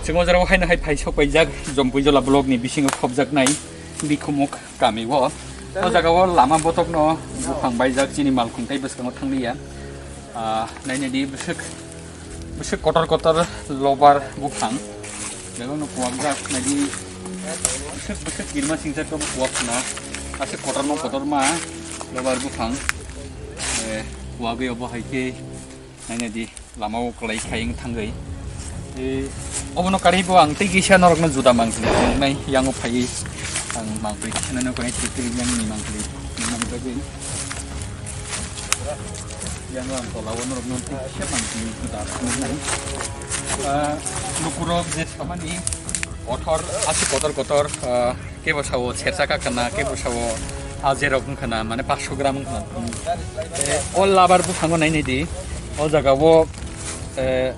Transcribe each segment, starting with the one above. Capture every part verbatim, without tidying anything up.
Temo jora o haino hai phai sok paijak, Jompui Jola block ni bisingo khobjaknai Bikhumuk kami o. O jaga o lama botok no buphang baijak, chini malkhung tei bwskango thanglia. Ah, naina di bwswk, bwswk kotor kotor lobar buphang. Bebak no kuwak jak, naidi bwswk, bwswk kirma singsa to kuwak na. Aswk kotor no kotor ma lobar buphang. Eh, kuwagwi obo hai khe naina di. Lama o kwlai khai wng thangwi. E, obono karwi bo ang tei kisa norokno juda mangpili tongnai, yango phaiwi ang mangpili kisa noknai tei tei yang ni mangpili nang bagwi. Yango ang tola o norokno tei kisa mangpili juda tongnai. Ah, lukurok je samani kotor, aswk kotor kotor, ah, Kebo sao sersa kakana, kebo sao ajerok wngkhana, mane paanch sho gram wngkhana. Eh, o labar buphango nainai di, o jaga o, eh,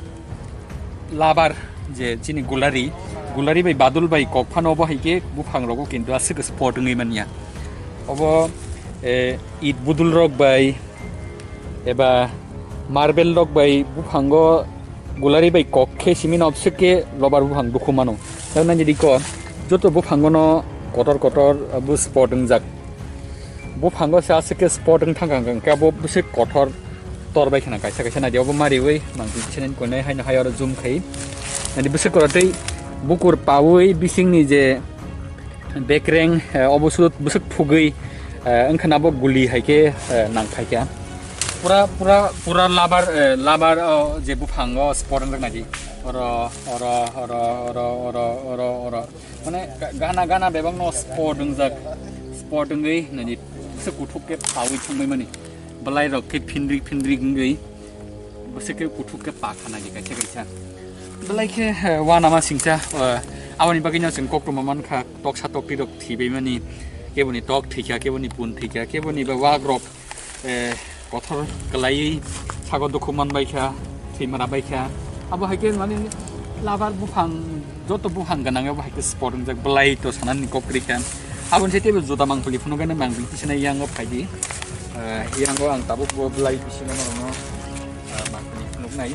labar je chini gulari, gulari bai badul bai kok phano obo hai khe buphang rogo kintu aswk spot wngwi manya. Obo, eh, it budul rok bai, eba marble rok bai buphango gulari bai kok khe simi no obswk khe lobar buphang dukhu mano. Tei nang di ko joto buphango no kotor kotor, ah, bo spot wngjak. Buphango se aswk khe spot wng thang kha hwnkhe abo bwswk kotor tor bai khna kaisa kaisa nai di obo mariwi nang di sini konai haino hai oro zoom khai. Nang di bwswk kotor tei bukur pawi bising ni je Bekreng, eh, obo sut bwswk phugwi, eh, wngkha na bo guli hai khe, eh, nang phai kha. Pura, pura, pura labar, eh, labar, oh, je buphango spot wng nai di. Oro, oro, oro. Mane ga-, gana, gana bebak no spot wngjak. Spot wngwi nai di. Bwswk kuthuk khe phawi thangwi mani. Belai rok khe phinrik phinrik wngwi bwswk khe kuthuk khe pa khana di kaisa kaisa. Belai khe, eh, uanama singcha, eh, aboni bagwino chwng koktwma mankha, toksa tokti rok thwibaimani, keboni tok thwikha, keboni pun thwikha, keboni ba wak rok, eh, kothor kwlaiwi sago dukhu manbaikha, thwimara baikha. Abo hai khe mani labar buphang, joto buphang gwnang abo hai khe spot wngjak belai to sanani kok kwrwi kha. Aboni se teibo juda mangpili phunukgani mangpili tisana yango phaidi. Eh, yango ang tabuk bo belai bisingo norokno, eh, mangpili phunuknai.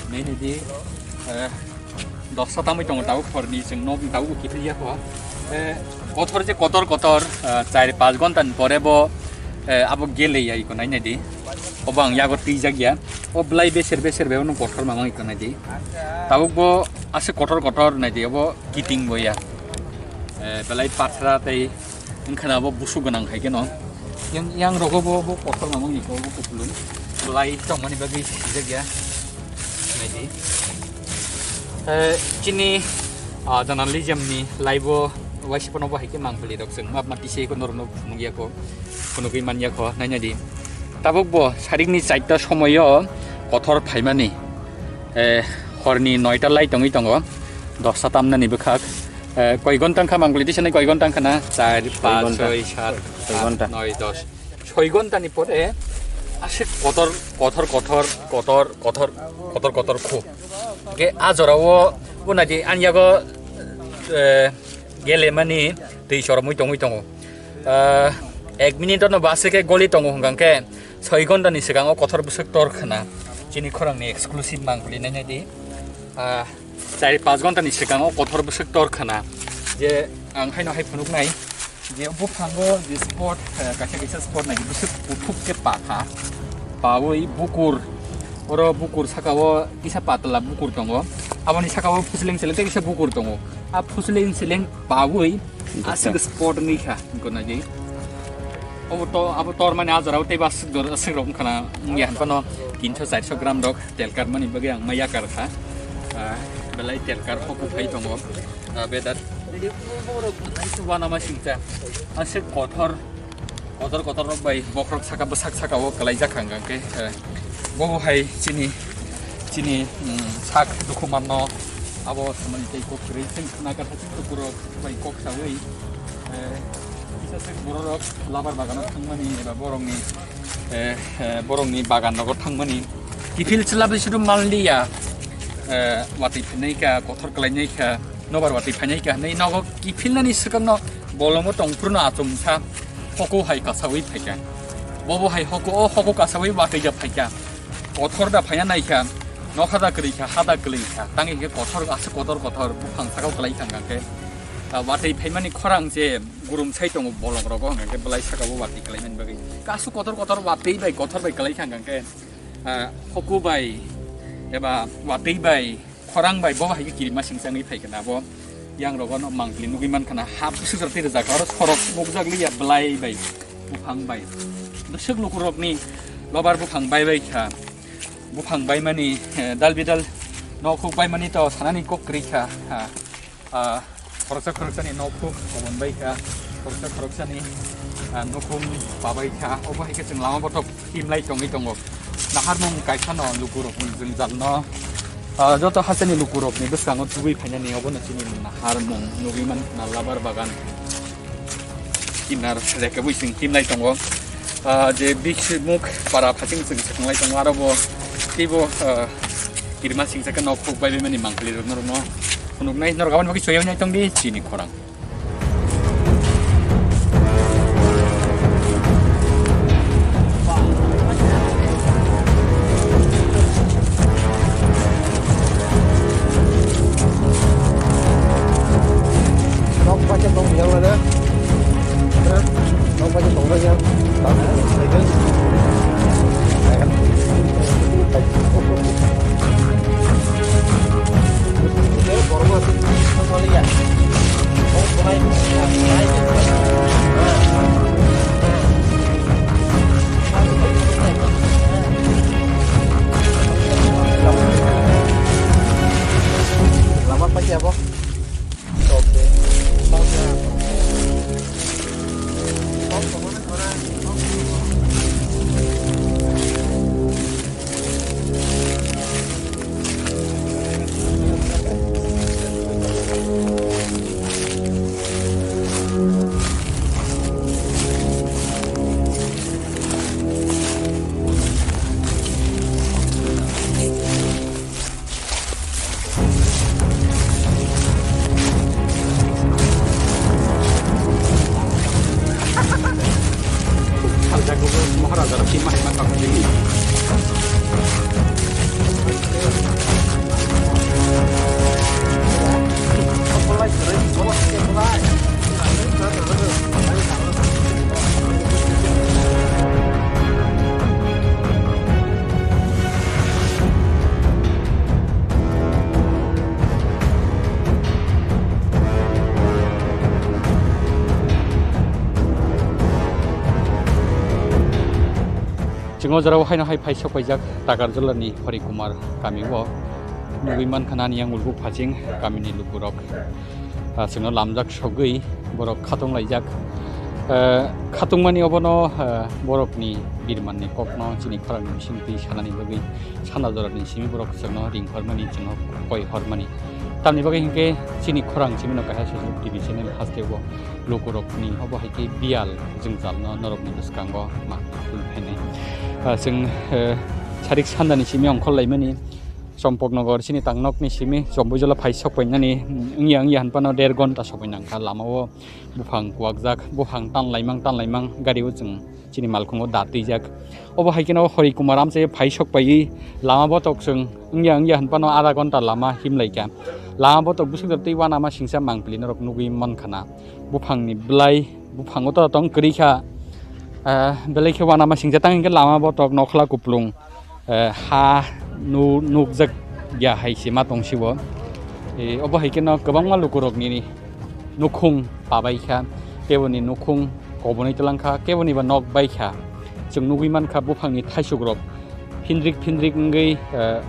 Nini di, eh, dosta tamwi tongo tabuk horni chwng nok tabuk kiphil ya kho. Eh, kothor je kotor kotor, eh, char panch ghonta ni pore bo, eh, abo gele ya iko nai nai di. Obo ang yago twijak ya. O belai beser beser be ono kothor mamang iko nai di. Tabuk bo aswk kotor kotor nai di obo kiting bo ya. Eh, belai pathra tei wngkhana bo busu gwnang hai khe no. Yang, yang rogo bo, bo kotor mamang ni bo, bo kupulung. Belai tongmani bagwi sijak ya. Nai di. Eh, chini, ah, journalism ni live o waisa pono bo hai khe mangpili rok chwng map map tisai ko norok no phunuk ya ko. Phunugwi man ya ko, nai nai di. Tabuk bo sarik ni charta somoyo kothor phaimani. Eh, horni noita lai tongwi tongo. Dosta tamnani bwkhak. Eh, koi ghonta wngkha mangpili tisani koi ghonta wngkha na? Char, panch, ghonta. Soi, sat, soi ghonta. Aat, noi, dos. Soi ghonta ni pore aswk kotor, kotor, kotor, kotor, kotor, kotor, kotor khu. Hwnkhe a jora o bo nai di ani yago, eh, gele mani twi choromwi tongwi tongo. Eh, ek minute no bo aswk khe goli tongo hwnkha khe soi ghonta ni swkang o kothor bwswk tor khna. Chini khorang ni exclusive mangpili nai nai di. Ah, Char panch ghonta ni swkang o kothor bwswk tor khna je ang haino hai phunuknai je buphango je spot, eh, kaisa kaisa spot nai bwswk kuthuk khe pa kha. Pawi bukur, oro bukur saka o kisa patla bukur tongo, aboni saka o phusleng seleng tei kisa bukur tongo. A phusleng seleng pawi aswk spot wngwi kha, wngkha nai di. Obo to, abo tor mani a jora o tei ba aswk dor, aswk rok wngkha na, wngya hwn phano tinso charso gram rok tel kar mani bagwi ang ma yakar kha. Ah, belai tel kar hoku phai tongo. Ah, bedat. Uanama singcha. Aswk kothor, kotor kotor rok bai bokhorok saka bwsak saka o kwlai jak kha hwnkhe, eh, bobo hai chini, chini, mm, sak dukhu manno abo samani tei kok kwrwi chwng khna kha thachik lukurok bai kok sawi, eh, kisa se bororok labar bagano thangmani eba borokni, eh, eh, borokni bagan nogo thangmani kiphil chwla bwswk malliya, eh, watwi phinai kha, kothor kwlainai kha, nobar watwi phainai kha hinwi nogo kiphilnani swkangno bolongo tongphruno achomsa hoko hai kasawi phaikha. Bobo hai hoko, o hoko kasawi watwi ja phaikha. Kothor da phaina naikha. Nokha da kwrwi kha, ha da kwlwi kha, tang hwnkhe kothor, aswk kotor kotor buphang sakao kwlai thang khe, ah, watwi phaimani khorang je gurum sai tongo bolong rogo, hwnkhe belai sakao watwi kwlaimani bagwi. Aswk kotor kotor watwi bai kothor bai kwlai thang khe, ah, hoku bai eba watwi bai khorang bai bo hai khe kirima singsa wngwi phai khe na bo. Yang rogo no mangpili nugwi mankha na, ha bwswk jora tei rijak, aro sorok nukjak liya belai bai, buphang bai. Bwswk lukurokni lobar buphang bai bai kha. Buphang bai mani, eh, dal bidal nokhuk bai mani to sanani kok kwrwi kha. Ha, ah, khoroksa khoroksani nokhuk kobon bai kha. Khoroksa khoroksani, ah, nukhung pabai kha. Obo hai khe chwng lama bothop himlai tongwi tongo. Naharmung kaisa no lukurokni jwngjal no, ah, joto hasteni lukurokni bwskango tubui phainani obono chini naharmung nugwi mankha na labar bagan. Kinar rekebui chwng himlai tongo. Ah, je bikmuk para phasing chwng swkanglai tongo, aro bo teibo, ah, kirima singsa khe nok phuk bai bai mani mangpili rok norokno phunuknai, norok aboni bagwi soyoi nai tongdi chini khorang. Nok paikhe tong yang lana. Nok paikhe tong yang. Lama paikhe abo. Maharaja rok khe mahai ma tong sini. Chwng o jora o haino hai phai sok paijak Takarjala ni Hori Kumar kami o. Nugwi mankha nani yang ulbu phaching kami ni lukurok. Ah, chwngno lamjak sogwi borok khatung laijak. Eh, khatungmani obono, eh, borokni birmanni kokno chini khorangni bisingtwi sanani bagwi sana jorani simi borok chwngno ringkhormani, chwngno koi hormani. Tamni bagwi hinkhe chini khorang simino kaisa sujuk T V channel hasteo lukurokni obo hai khe biyal jwngjalno norokni bwskango ma tubui phainai. Ah, chwng, eh, sarik sandani simi ongkhor laimani. Chompoknogor chini tangnokni simi Chomboijola phai sokpainani wngya wngya hinphano der gonta sokpai nangkha lamao buphang kuwakjak, buphang tanlaimang tanlaimang gario chwng chini malkhungo da twijak. Obo hai kheno Hori Kumar amchai phai sokpaiwi lama botok chwng wngya wngya hinphano adha gonta lama himlaikha. Lama botok bwswk twi uanama singsa mangpili norok nugwi mankha na. Buphangni bwlai, buphango to tong kwrwi kha. Ah, belai khe uanama singsa tang hinkhe lama botok nokhla kuplung. Eh, ha nu-, nukjak ya hai se ma tong sibo. Eh, obo hai kheno kwbangma lukurokni nukhung pabai kha, keboni nukhung kobonwi twlang kha, keboni ba nok bai kha. Chwng nugwi man kha buphangni thaisuk rok phindrik phindrik wngwi, eh,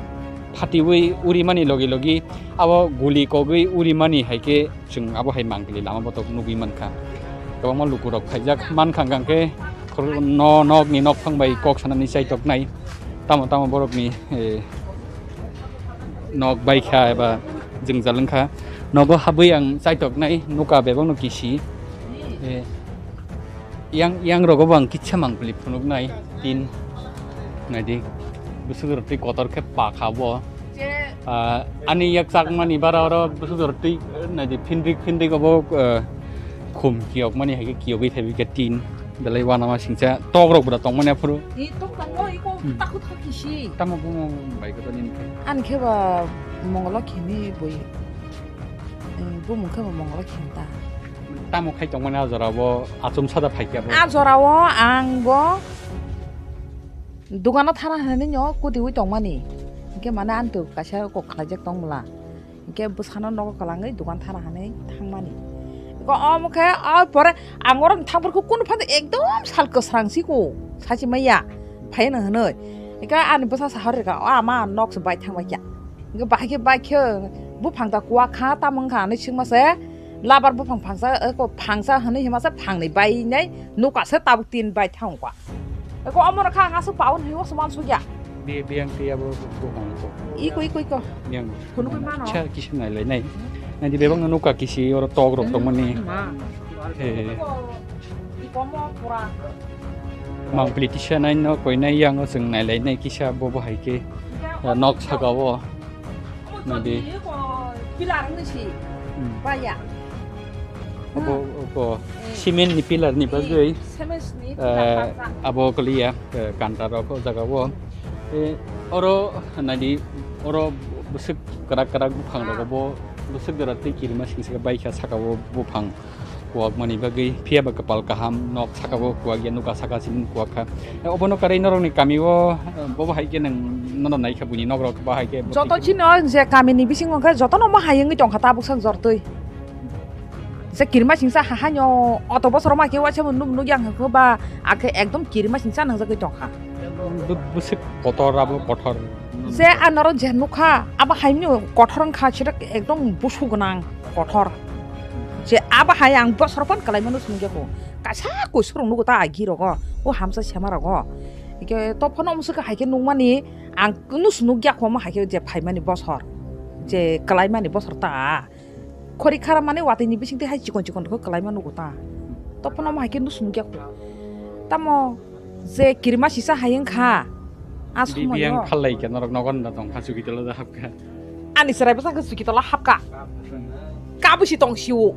phatiwi uri mani logi logi abo guli kogwi uri mani hai khe chwng abo hai mangpili lama botok nugwi man kha. Kwbangma lukurok phaijak man kha hwnkhe no nokni nokphang bai kok sanani chaitok nai. Tamo tamo borokni, eh, nok bai kha eba jwngjal wng kha. Nogo habwi ang chaitok nai, nuka bebakno kisi. Eh, yang, yang rogo bo ang kisa mangpili phunuk nai, tin. Naidi, bwswk rok twi kotor khe pa kha bo. Ah, ani yak chakmani bara oro bwswk jora twi, eh, naidi phindrik phindrik obo, eh, khum kiyokmani hai khe kiyogwi thaibi khe tin. Belai uanama singcha tok rok bwra tongmani aphuru. Ni tok tongo, iko Hmm. takhuk thok kisi. Tamo bumo bai koto nini khe? Ani khe ba Mongolokhini bui. Eh, bumung khe ba Mongolokhini ta. Tamo khai tongmani a jora bo achomsa da phaikya bo? A jora o ang bo dogano thana hinwi no kutiwi tongmani. Hinkhe mane ani to kaisa kok khlaijak tong bwla. Hinkhe bwsano nogo kwlangwi dogan thana hinwi thangmani. Ko omo khe o pore ang oro thangphuru kunu phano ekdom sal kwsrang si ko sachi maya phai no hinwi. Hinkhe ani bwsa sahar rega o ama nok se bai thangbai kya. Hinkhe bahai khe bai khe buphang da kuwa kha tamo wngkha hinwi swngma se labar buphang phangsa ko phangsa hinwi hima se phangnwi bai nai nuka se tabuk tin bai thang kwa. Ko omo rok kha ang aswk paun hiyo se uansukya. Bi-, biyang tei abo buphang ko. Iko, iko, iko. Biyang. Phunugwi mano. Cha kisi nai lai nai. Nai di bebak no nuka kisi oro tok rok tongmani. Ma. He. Iko mo pura. Mang politician ai no koi nai yang o chwng nai lai nai kisa bo bo hai khe. Ya, nok saka o. Nadi. Pillar wngwi si. Hmm. Baya. Abo, hmm. Abo, eh, cement ni pillar ni, eh, bagwi, cement ni eh, pillar paksa. Abo kaliya, eh, kanta rok o jaga o. Eh, oro nadi, oro bwswk kwrak kwrak buphang rok, ah, bo bwswk jora tei kirima singsa bai kha saka o buphang. Kuwak mani bagwi phiya ba kwpal kaham nok saka bo kuwak ya nuka saka sini kuwak kha. Eh, obono kwrwi norokni kami o, eh, bobo hai khe nwng nono nai kha buini nok rok ba hai khe bo joto thik chini o je kami ni bisingo khe joto no ma hai wngwi tong kha tabuk sak jortwi. Je kirima singsa ha hai no oto bosor ma khe waisa bo nuk nuk yang kha ba akhe ekdom kirima singsa nang jagwi tong kha. Bu-, bwswk kotor abo kotor. Je a norok je nukha, abo hai no kothor wngkha, sida ekdom busu gwnang kothor. Je abo hai ang bosor phan kwlai mano swngjako. Kaisa kusurok nugo ta agi rogo, o hamsa sema rogo. Ike to phano umswk hai khe nukmani, ang kunu swnukjak homo hai khe je phaimani bosor. Je kwlai mani bosor ta. Khori khara mane watwi ni bising twi hai chikon chikon khe kwlai ma nugo ta. To phano omo hai khe no swngjak kho. Tamo je kirima sisa hai wng kha. A bi-, somoy biyang o phal lai khe norok nogon da tong kha, chuki tola da hap kha. Ani chwrai bwsa khe chuki tola hap kha. Ka busi tong sio.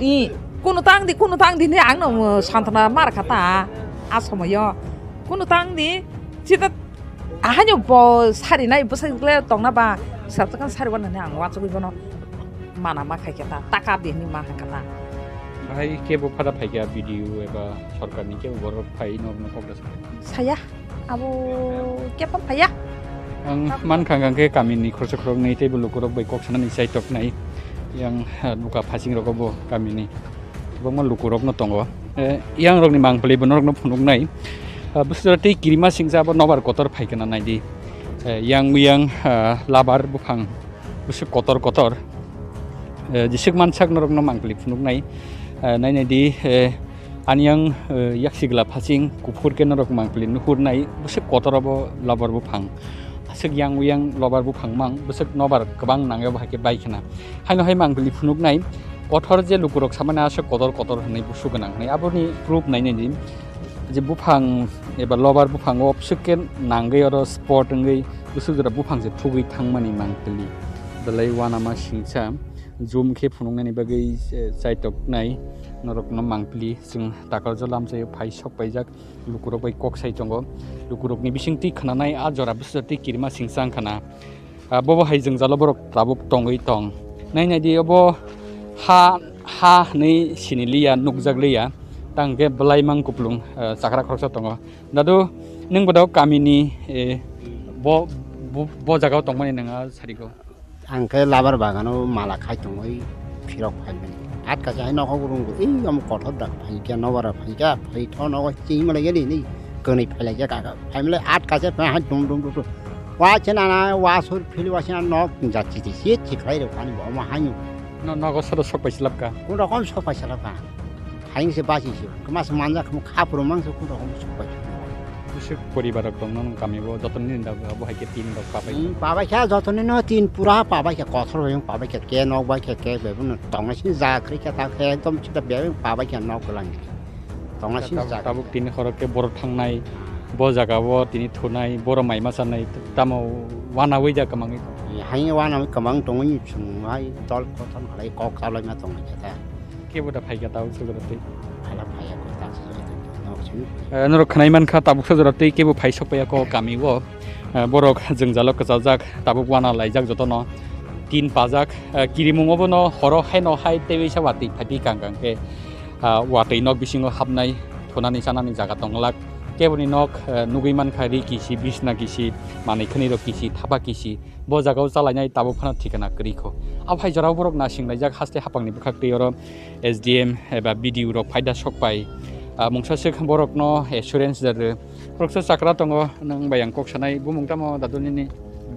I, kunu tang di, kunu tang di hinwi ang no, uh, santana mar kha ta, a somoyo. Kunu tang di, sita, ahanyo bo sari nai bwsai le tong na ba, sar ta kan sari wan hinwi ang wansugwi bono mana ma khai kha ta, taka di hinwi ma kha ta. Bahai kebo phada phai kha B D O eba sorkar ni kebo borok phai no, no kok da sa. Saya. Abo kepang phaiya. Ang mankha hwnkhe kamini khoroksa khoroknwi teibo lukurok bai kok sanani chaitok nai. Yang, ah, nuka phasing rogo bo kamini kwbangma lukurokno tongo. Eh, yang rokni mangpili bo norokno phunuknai. Ah, bwswk tei kirima singsa abo nobar kotor phaikha na naidi. Eh, yang yang, ah, labar buphang bwswk kotor kotor. Eh, jisik mansak norokno mangpili phunuknai. Eh, nainai di, eh, ani yang, eh, yaksigla phasing kuphur khe norok mangpili nuhurnai. Bwswk kotor abo lobar buphang. Aswk yang yang lobar buphang mang. Bwswk nobar kwbang nangya bo hai khe bai khna. Haino hai mangpili phunuknai. Kothor je lukurok samani aswk kotor kotor hinwi bwswk gwnang hinwi. Aboni proof nainai di. Je buphang eba lobar buphango bwswk khe nangwi oro spot wngwi bwswk jora buphang se thugwi thangmani mangpili. Belai uanama singsa zoom khe phunuknani bagwi, eh, chaitoknai norokno mangpili. Chwng takarjo lamchaio phai sok paijak lukurok bai kok sai tongo. Lukurokni bisingtwi khwnanai a jora bwswk twi kirima singsa wngkha na. Ah, bobo hai jwngjalo borok tabuk tongwi tong. Nainai di obo ha, ha hwnwi siniliya, nukjakliya. Tang khe bwlai mang kuplung, ah, chakra khoroksa tongo. Dadu, nwng bodo kamini, eh, bo, bo, bo jagao tongmani nang a sarigo? Ang khe labar bagano mala khai tongwi phirok phaimani. Atka se hai nokhok rwngo, ei omo kothor da phaikha, nobara phaikha, phaitho nogo chini malai gani ni, kwnwi phailaikha kaka. Phaimale atka se phai hai dum dum dum dum. Wa chena na, wa sur phil wa chena nok jat chiti si chikhlai rok ani bo omo haino. No, nogo sodo sok pai silapka? Kun rokom sok pai silapka? Haing se basi se. Kma se manja kma khapro mang se kun rokom sok pai. Bwswk poribar rok tong nang kami bo joto ni da bo hai khe tin rok pabai. Hmm, pabai kha joto ni no tin pura pabai kha kothor bai pabai kha ke nok bai kha ke be bo no tong na sin ja khri kha ta khe ekdom chita be pabai kha nok lang. Tongna sini tabuk, jak. Tabuk tini khorok khe borok thangnai, bo jaga o tini thunai, borok mai ma chanai, tamo wanaui da kwmangwi tong. Hai wanaui kwmang tongwi chwng hai dol kothon khlai kok chalai ma tongwi khe ta. Kebo da phaikha tabuk sojora twi. Hala phaiya ko ta sojora twi. Nok simi. Eh, norok khwnai mankha tabuk sojora twi kebo phai sokpaiya ko kami o. Eh, borok jwngjalo kwchajak tabuk wana laijak jotono. Tin pajak, eh, kirimung obono horo haino hai teiwi sa watwi phaipi kang kang khe, ah, watwi nok bisingo hapnai thunani chanani jaga tonglak. Keboni nok, eh, nugwi mankha ri kisi, bisna kisi, manwi khwnwi rok kisi, thapa kisi. Bo jagao chalainai tabuk phano thikana kwrwi kho. Aphai jorao borok nasing laijak haste haphangni bwkhak twi oro S D M eba B D O rok phaida sokpai. Ah, mungsa swk borokno assurance da rw. Borok sa chakra tongo, nwng bai ang kok sanai, bumung tamo dadu nini?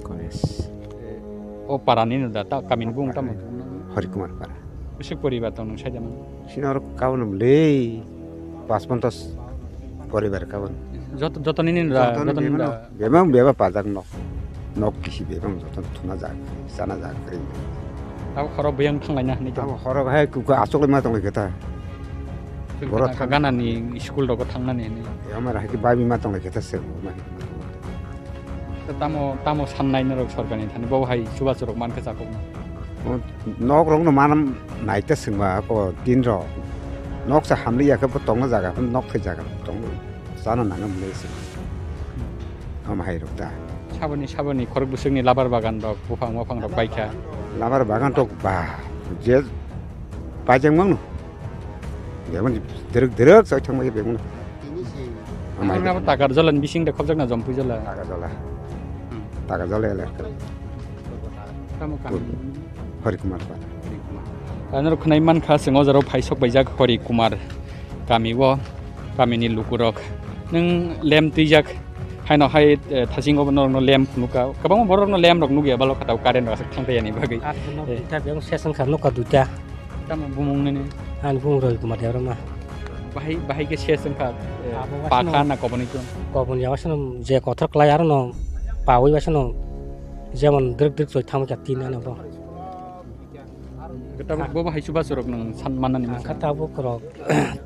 Ganesh. Eh, o para nini da, ta, kamini bumung tamo? Hari Kumar para. Bwswk poribar tong nwng saida man? Sini oro kabon le pas pontas poribar kabon. Joto, joto nini da, joto nini da. Bebang beba pajak nok. Nok kisi bebang joto thuna jak, sana jak kring. Tabo khoro buyang thanglaina hinwi tong. Tabo khoro hai kuku asok ma tong keta. Boro thang- ganani school rogo thangnani hinwi. Amar hai ki babi ma tong keta se. Tamo, tamo sannai norok sorkani thani bo hai chubachu rok mankha chakokno. Nok rok no manam naita sengma ko tin rok. Nok sa hamli ya khe bo tongna jaga, nok thai jaga tong. Chana nangam le se. Am hai rok da. Saboni, saboni khorok bwswkni labar bagan rok, buphang muphang rok baikha. Labar bagan rok ba, je pajeng mangno. Beboni derek derek sai thangma beboni. Am hai rok. Takarjala ni bising de khobjakna Jompui jala. Takarjala. Hmm. Takarjala ele. Tamo kami. Hari Kumar Para. Ano khwnai mankha chwng o jaro phaisok baijak Hari Kumar kami o, kamini lukurok. Nwng lem twijak haino hai, eh, thasingo bo norokno lem phunukha. Kwbangma borokno lem rok nukya balo khatao current rok aswk thangphai yani bagwi. Ar kheno Eh. Duita biyang ses wngkha nukha duita. Tamo bumung nini? Ani bumung Roy Kumar Debbarma. Bahai, bahai khe ses wngkha, eh, Abo pakha wasno na koboni tong? Koboni wasno je kothor klai arono pawi wasno jemon drwk drwk choi thangkha tin ano bo. Tabuk bobo hai chubachu rok nwng san manani Ang masa. Kha tabuk rok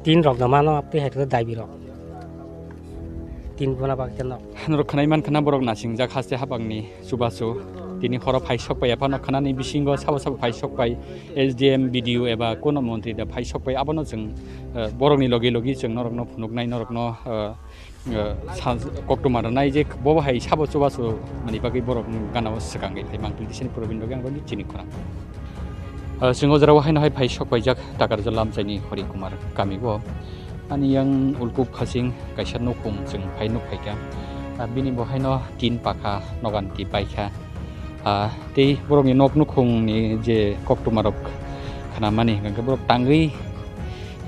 tin rok no mano, apni hai khe daibi rok. Tin bona bak khe no. Norok khwnai mankha na borok nasingjak haste hapangni chubachu. Tini horo phai sok pai aphano khwnani bisingo sabo sabo phai sok pai S D M, B D O eba kono montri da phai sok pai abono chwng, eh, borokni logi logi chwng norokno phunuknai norokno, eh, eh, sa-, koktwma rwnai je bobo hai sabo chubachu mani bagwi borok gana o swkang bai phai mangpili disani probin bagwi ang bagwi chini khorang. Eh, chwng o jora o haino hai phai sok paijak Takarjala amchaini Hari Kumar kami o. Ani yang ulkup khasing kaisa nukhung chwng phai nuk phaikha. Ah, bini bo haino tin pakha nogan ti paikha. Ah, tei borokni nok nukhungni je koktwma rok khnamani hwnkhe borok tangwi,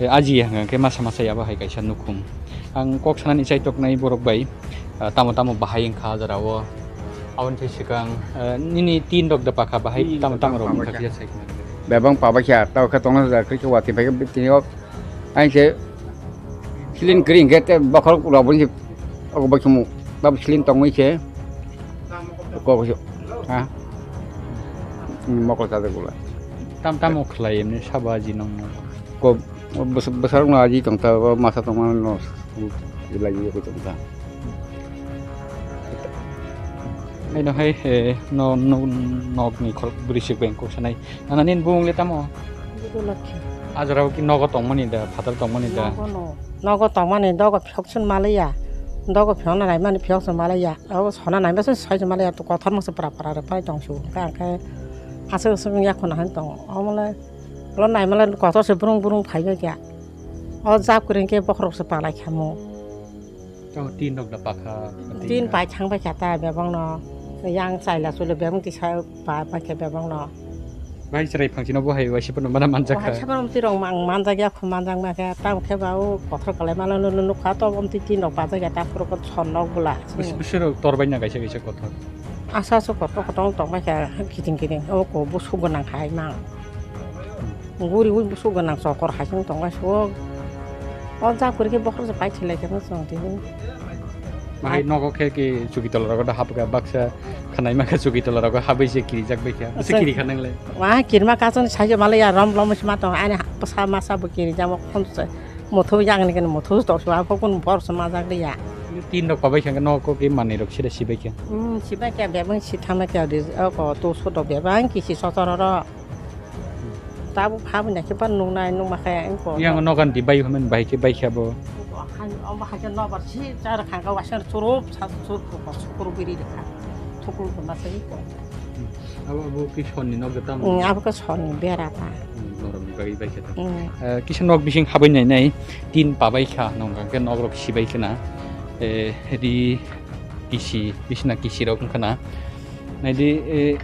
eh, ajiya hwnkhe masa masa yabo hai kaisa nukhung. Ang kok sanani chaitoknai borok bai, ah, tamo tamo bahai wngkha ah jora o. Aboni thai swkang, eh, nini tin rok da pakha bahai tamo tamo rok wngkha khe sai. Bebang pabaikha, tao khe tongna da khe watwi phaikhe tini o. Ang se clean kring khe te bokhorok rok bo se ogo bai sumu. Bab clean tongwi se. Ko bo se. Ha. Mokol ta de gula. Tam tam khlai emni sabo aji nong. Ko bwsarok no aji tong ta, masa tong mano no. Jilai jilai ko tong ta. Haino hai, eh, no, no, nokni khorok bwrwi sik bai kok sanai. Nana nini bumung le tamo? Budulakhi. Ajorao ki nogo tongmani da, phatar tongmani da? Nogo no. Nogo tongmani dogo phiyok chwng malaya. Dogo phiyokna naimani phiyok chwng malaya. Abo sona naima chwng soi chwng malaya. To kothor masa pra pra re pai tong su. Ka khe aswk aswk ya khona han tong. Omole lo naimale kothor se brung brung phai bai kya. O jab kwrwng khe bokhorok se palai khamo. Tamo tin rok da pakha. Tin pai thang bai kha ta bebang no. Yang chaila chulo bebang tisa pa pa khe bebang no. Bai chwrai phang chino bo hai waisa phano mana manjak kha. Waisa phano ti rok mang manjak ya, khum manjak ma khe. Tamo khe ba o kothor kalai mala no nukha to om ti tin rok bajak ya ta phuru ko son nok bula. Bus-, busur tor bai na kaisa kaisa kothor. Asa so kothor kothor tong bai kha kiting kiting. O ko busu gwnang hai mang. Guri ui busu gwnang chokor hai chwng tong bai so. O jab kwrwi khe bokhorok se pai thilai khe no chwng tini. Bahai nogo khe ki chuki tola rogo da hapkha baksa khanai ma khe chuki tola rogo habwi se kirijak bai kha. Bwswk kiri kha nang le? Wa kirma kachon sai je malaya rom lom se ma tong ani bwsa masa bo kirijak mo khon se motho yang ni ken motho to so ko kun bor se majak liya. Tin rok pabai kha nogo ki manwi rok sida sibai kha. Hmm, sibai kha bebang si thama kha de o ko to so do bebang ki si sotor ro. Tabuk phabwi naikhe ba nuknai nukma khe wngkha. Yang nogan di bai hwnmani bai khe bai khe abo. Obo hai khe nobar si chara khangka waisa churuk sa churuk ko chukuru biri rikha. Thukul ko masa iko. Abo abo ki sonni nok da tam. Hmm, abo ka sonni bera ta. Hmm, norok ni bai bai khe ta. Hmm. Eh, kisa nok bising habwi nai nai tin pa bai kha nong khe nok rok si bai khna. Eh, ri kisi bisna kisi rok wngkha na. Naidi, eh,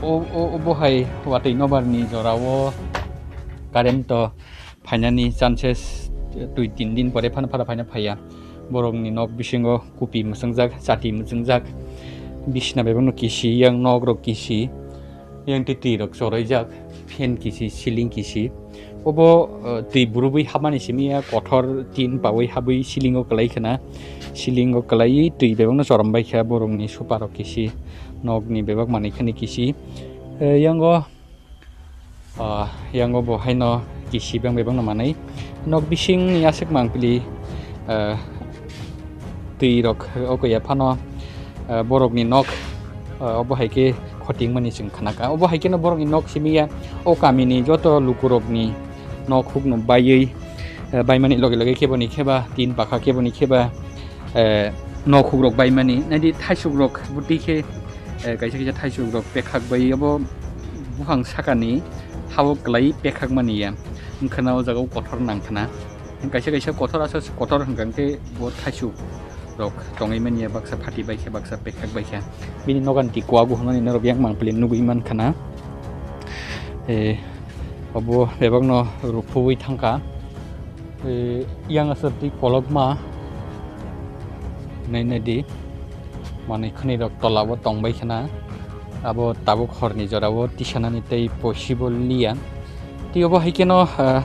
o, o, obo hai watwi nobar ni jora o current to phainani chances twi tin din pore phano phara phaina phaiya. Borok ni nok bisingo kupi mwchwngjak, chati mwchwngjak, bisna bebak no kisi, yang nok rok kisi, yang twi twi rok choroijak, fan kisi, ceiling kisi. Obo, eh, twi burubwi habmani simi ya kothor tin pawi habwi ceiling o kwlai khna. Ceiling o kwlaiwi twi bebak no chorom bai kha borok ni sofa rok kisi, nok ni bebak manwi khani kisi. Eh, yang o Ah, yang o bo haino kisi bang bebak no manwi. Nok bising ni aswk mangpili, ah, twi rok o kaya phano, ah, borok ni nok, ah, obo hai khe khoting mani chwng khna kha. Obo hai khe no borok ni nok simi ya o kami ni joto luku rok ni nok huk no baiwi, ah, bai mani loge loge khe bo ni khe ba tin pakha khe bo ni khe ba, eh, nok huk rok bai mani. Naidi thaisuk rok bwtwi khe, eh, kaisa kaisa thaisuk rok pekhak bai abo buphang saka ni ha o kwlai pekhak mani ya. Wngkha na o jaga o kothor nang khna. Kaisa kaisa kothor asa kothor hwnkha khe bo thaisuk rok tongwi mani ya, baksa phati bai khe baksa pekhak bai khe. Bini nogan ti kuago hwnmani norok yang mangpili nugwi man khna. Eh, abo bebak no ruphuwi thang kha. Eh, yang aswk twi kolokma nai nai di manwi khwnwi rok tola o tong bai khna. Abo tabuk hor ni jora o tisa nani tei possible liya. Tei obo hai kheno, ah,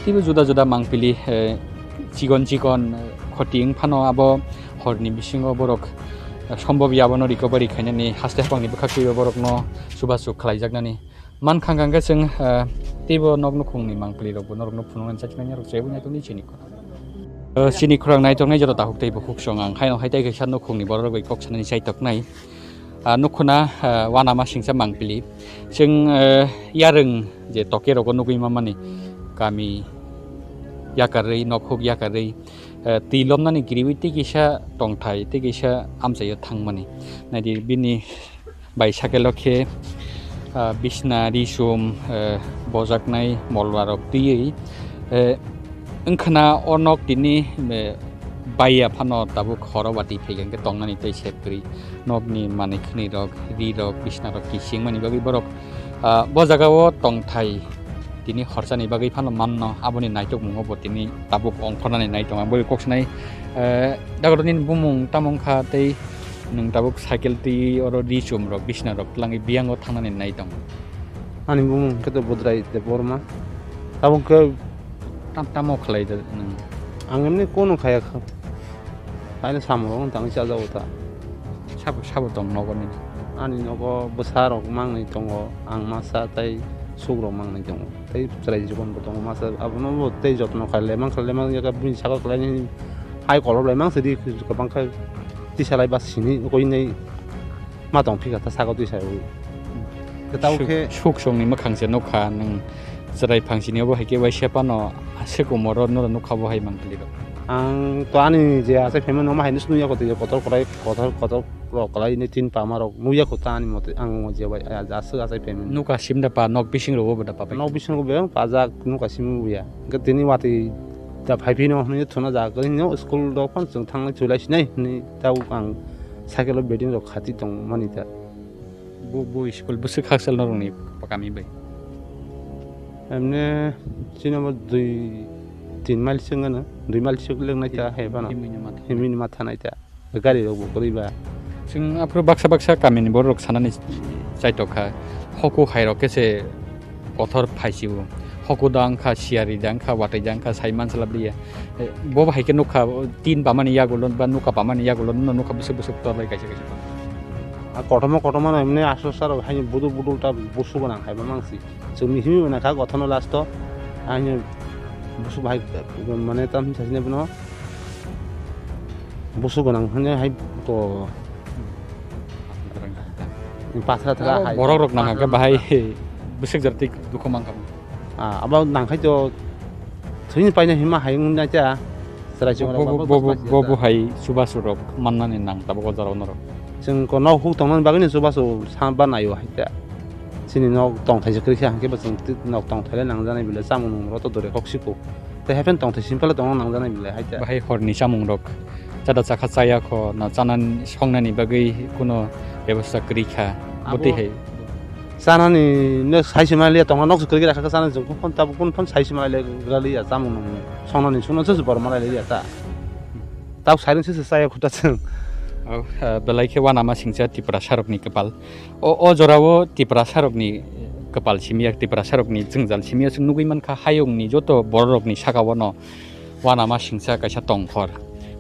teibo juda juda mangpili, eh, chikon chikon, eh, khoti wng phano abo hor ni bisingo borok, eh, sombob ya abono recovery khainani haste hapang ni bwkhak twibo borok no chubachu khlai jak nani. Man khang khang khe chwng, eh, teibo nok nukhung ni mangpili rok bo norok no phunuk nani chaknai rok chebui nai tongni chini khorang. Eh, chini khorang nai tongnai joto takhuk tei bukhuk song ang haino hai tai kaisa nukhung ni borok rok bai kok sanani chai toknai. Ah, nukhuna, eh, wana ma singsa mangpili. Chwng, eh, yarwng je toke rogo nugui mamani kami yakarwi, nokhuk yakarwi, eh, twi lomnani giriwi tei kisa tongthai, tei kisa amchaio thangmani. Naidi bini bai sakelo khe, ah, bisna, risum, eh, bojaknai molwa rok twiwi, eh, wngkhana o nok tini, eh, baiya phano tabuk horo watwi phai khe tongnani tei sep kwrwi. Nokni manwi khwnwi rok, ri rok, bisna rok kising mani bagwi borok, ah, bo jaga o tongthai tini horchani bagwi phano manno, aboni naitokmungo bo tini tabuk ongkhornani nai tongo. Ang boni kok sanai, eh, dagoto nini bumung tamo wngkha tei nwng tabuk cycle twi oro ri chum rok, bisna rok twlangwi biyango thangnani nai tongo. Ani bumung khe to Budrai Debbarma. Tabuk khe tam tamo khlai da nwng? Ang emni kono khaya kha. Haino samung rok tangwi chajago ta. Sabo, sabo tong nogo nini? Ani nogo bwsa rok mangnwi tongo, ang masa tei suk rok mangnwi tongo. Tei chwrai jibon bo tongo masa, abono bo tei jotno khlai lemang khlai lemang yaga bini saka khlai nini hai kolok lai mang sidi kwbang khe tisa lai ba sini koi nai ma tong phika ta saka twi sai. Kwtao Suk, khe suk songni mwkhang se nukha nwng chwrai phangsini obo hai khe waisa phano aswk umoro noro nukha bo hai mangpili rok. Ang to ani je asai phaimani omo hai nw swnwi ya kotor kotor kotor kotor rok kwlai ni tin pama rok nukya kho ta ani mote ang je bai aswk asai phaimani. Nukha sim da pa nok bising rogo bo da pa bai. Nok bising rogo bebak pajak nukha sim ya. Hwnkhe tini watwi da phai phino hwnwi thuna ja kwrwi hwnwi school rok phano chwng thangnai chwlai sinai hwnwi tabuk ang cycle o bedding rok khati tong mani ta. Bo, bo school bwswk hakchal norokni kami bai? Emne chini bo dui tin mile se wngano, dui mile se lengnai ta hai phano. Himui ni matha. Himui ni matha nai ta. Gari rok bo kwrwi ba. Chwng aphuru baksa baksa kamini borok rok sanani chaitok kha. Hoku hai rok khe se kothor phai si o. Hoku da wngkha, siyari da wngkha, watwi da wngkha, sai mansa labliya. Eh, bo hai khe nukha, tin pamani yagulo ba nukha pamani yagulo no nukha bwswk bwswk torlai kaisa kaisa. A kothoma kothoma no emne aswk saro haino buduk buduk ta busu gwnang hai ma mangsi. Chwngni himwi gwnang kha gothono last o. Haino busu bahai mane tam sasine bono busu gwnang hwnwi hai to pathra thra hai. Borok rok nang khe bahai bwswk jora tei dukhu mang kha. Ah, abo nangkhai to thwini paina hima hai wngna cha. Chwrai chwrai Bo, bo, rok bo, bo, bo, bo hai chubachu rok mannani nang tabuk o jora o norok. Chwng ko nok huk tongnani bagwi no chubachu sa ba naio hai ta. Chini nok tongthai se kwrwi kha hwnkhe bo chwng nok tongthai le nangjaknai bile chamung nung rok to dore kok siko. Tei hapheno tongthai simple tongna nangjaknai bile hai ta. Bahai horni chamung rok chada chakha chaya kho na chanani songnani bagwi kuno bebosta kwrwi kha. Abo bwtwi hai. Chanani no sai se maliya tongna nok se kwrwi kha chanani chwng phone tabuk phone phone sai se maliya raliya chamung nung songnani sungna se se bor malai liya ta. Tabuk sairing se se chaya khuta chwng. Au, ah, belai khe wanama singcha Tiprasa rokni kwpal. O, o jorao Tiprasa rokni kwpal simiya, Tiprasa rokni jwngjal simiya chwng nugwi mankha hayungni joto bororokni sakao no wanama singcha kaisa tongkhor.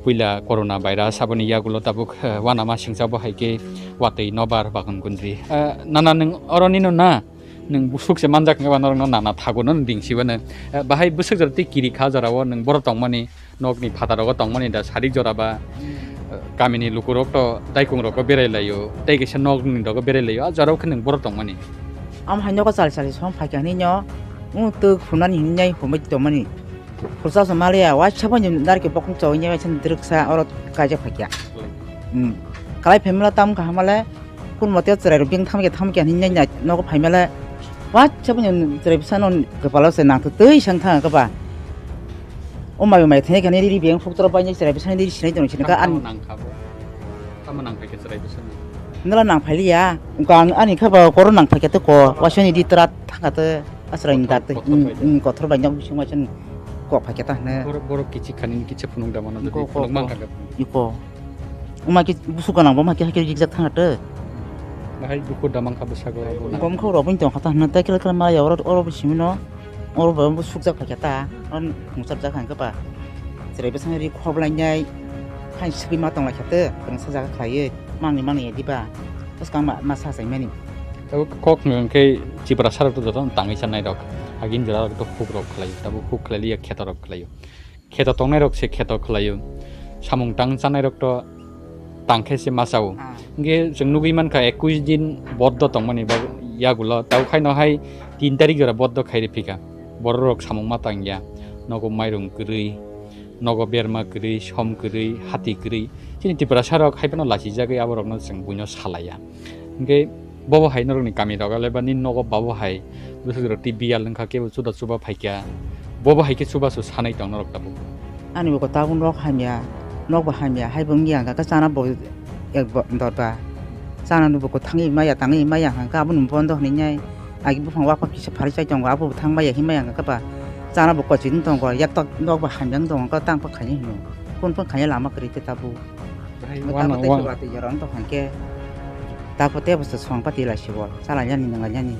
Puila corona virus aboni yagulo tabuk, eh, wanama singcha bo hai khe watwi nobar bagan gundri. Eh, nana nwng oro nino na? Nwng busuk se manjak wngkha ba norokno nana thago no ding sibano. Eh, bahai bwswk jora tei kiri kha jorao nwng boro tongmani, nokni phataro tongmani da sarik jora ba, eh, kamini lukurok to daikung rok berai laio. Tei kaisa nokni rok berai laio. A jorao khe nwng boro tongmani. Am hai nogo chal chal song phaikha hinwi no, um, twk phunani hinwi nai humwi tongmani. Khursa se maliya, waisa bo ni narikhe bokhong chawui ya, waisa ni drwksa oro kaijak phaikya. Hmm. Kalai phaimala tam kaham le, kun mote chwrai rok beng thamkya thamkya hinwi nai nogo phaimale, waisa bo ni chwrai bwsa no kwpalo se nangtwi twi sang thang kha ba. O mai mai thai kani ri beng phuk toro bai ni chwrai bwsa ni ri sinai tong sinai ka Tamo an nang kha bo. Tamo nang phaikya chwrai bwsa ni. Nala nang phailiya, ang ani kha ba koro nang phaikya to ko, waisa ni ri trat thang kha to. Aswrai ni Kothor, dak twi, kothor mm, bai da. Mm, kothor bai nok bising waisa ni kok phaikya ta hwnwi. Borok, borok kichik khani kichik phunuk da mano, Ko, ko, phunuk man ko. Kha khe. Iko. Uma ki busu gana bo ma ki hakhe rijak thang ate. Bahai buku da man kha bwsago abo na. Gom kho rok bini tong kha ta hwnwi, tai kila kila maya oro, oro bo simi no. Oro bo sukjak phaikya ta. Oro thungsar jak hang khe ba. Chwrai bwsang ri khoblai nai. Khain sugwi ma tong lai kha te, kwrwngsa jaga khlaiwi. Mangni mangni ya diba. Bwskang ma, ma sa sai mani. Tabuk kok hwnkhe Tiprasa rok to jotono tangwi chanai rok. Agini jora rok to huk rok khlai, tabuk huk khlai liya kheto rok khlaio. Kheto tongnai rok se kheto khlaio. Samung tang chanai rok to tang khe se ma chao. Ah. Hwnkhe chwng nugwi mankha ekush din boddo tongmani bag-, yagulo. Tabuk haino hai tin tarik jora boddo khai rwphika. Borok rok samung ma tang ya. Nogo mairung kwrwi. Nogo berma kwrwi, som kwrwi, hati kwrwi. Chini Tiprasa rok hai phano lachijagwi aborokno chwng buino salaiya. Hwnkhe bobo hai norokni kami rok le ba nini nogo babo hai bwswk rok tei biyal wngkha kebo chuda chuba phaikha. Bobo hai khe chubachu sanai tong norok tabuk. Ani bo tabuk nok hamya, nok bo hamya, hai bo wngya hwnkha khe chana bo ek bo-, dor ba. Chana ni bo kwthangwi maya tangwi maya hwnkha khe aboni bondo hwnwi nai. Agi buphang wakha kisa pharwi chai tongo, abo bo thang maya hinwi maya hwnkha khe ba chana bo kochini tongo, yak tok nok bo hamya wng tongo, hwnkha tang bo khaina hino. Phone phone khaina lama kwrwi khe tabuk. Bahai Bo wana tabuk tei wang- se watwi jora wng tong kha khe. Tabuk tei bo se song pati lai se bo, chala yani nang yani.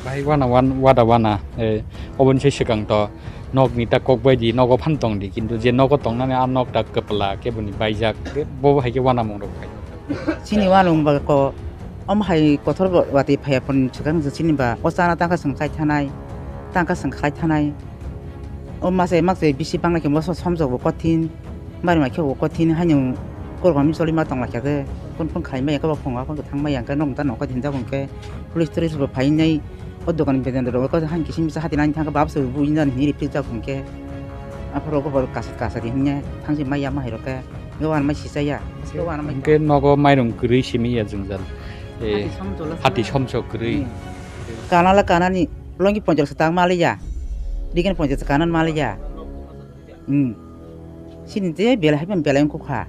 Bahai wana wan-, wada wana, eh, oboni se swkang to nokni ta kok bai di, nogo phan tong di, kintu je nogo tongnani a nok ta kwpla khe boni baijak, bo hai khe wana mung rok phai. Chini uanung ba ko, omo hai kothor bo watwi phaiya phone swkang se chini ba, o chana tangka swng chai thanai, tangka swng khai thanai. O mase makse bisi bangla khe moso somjok bo kothin, mari mai khe bo kothin, haino korokma mi choli ma tong lai kha khe, phone phone khai maya khe bo phone phone thang maya khe nok ta nok kothin jabon khe, police tolis bo phai nai, o dokan bejan rok khe han kisim sa hati nai thang khe bab se bu injan hini ri phik jak hwn khe, aphuru khe bo kasa kasa di hwnye thang si maya ma hai rok khe. Hwnkhe wanama sisaya. Hwnkhe nogo mairung kwrwi simi ya jwngjal. Eh, hati somjolo hati somso kwrwi. Hmm. Kana la kanani, longi ponchas taka maliya. Digen ponchas taka kanani maliya. Hmm. Sini je belai hai belai wngkha.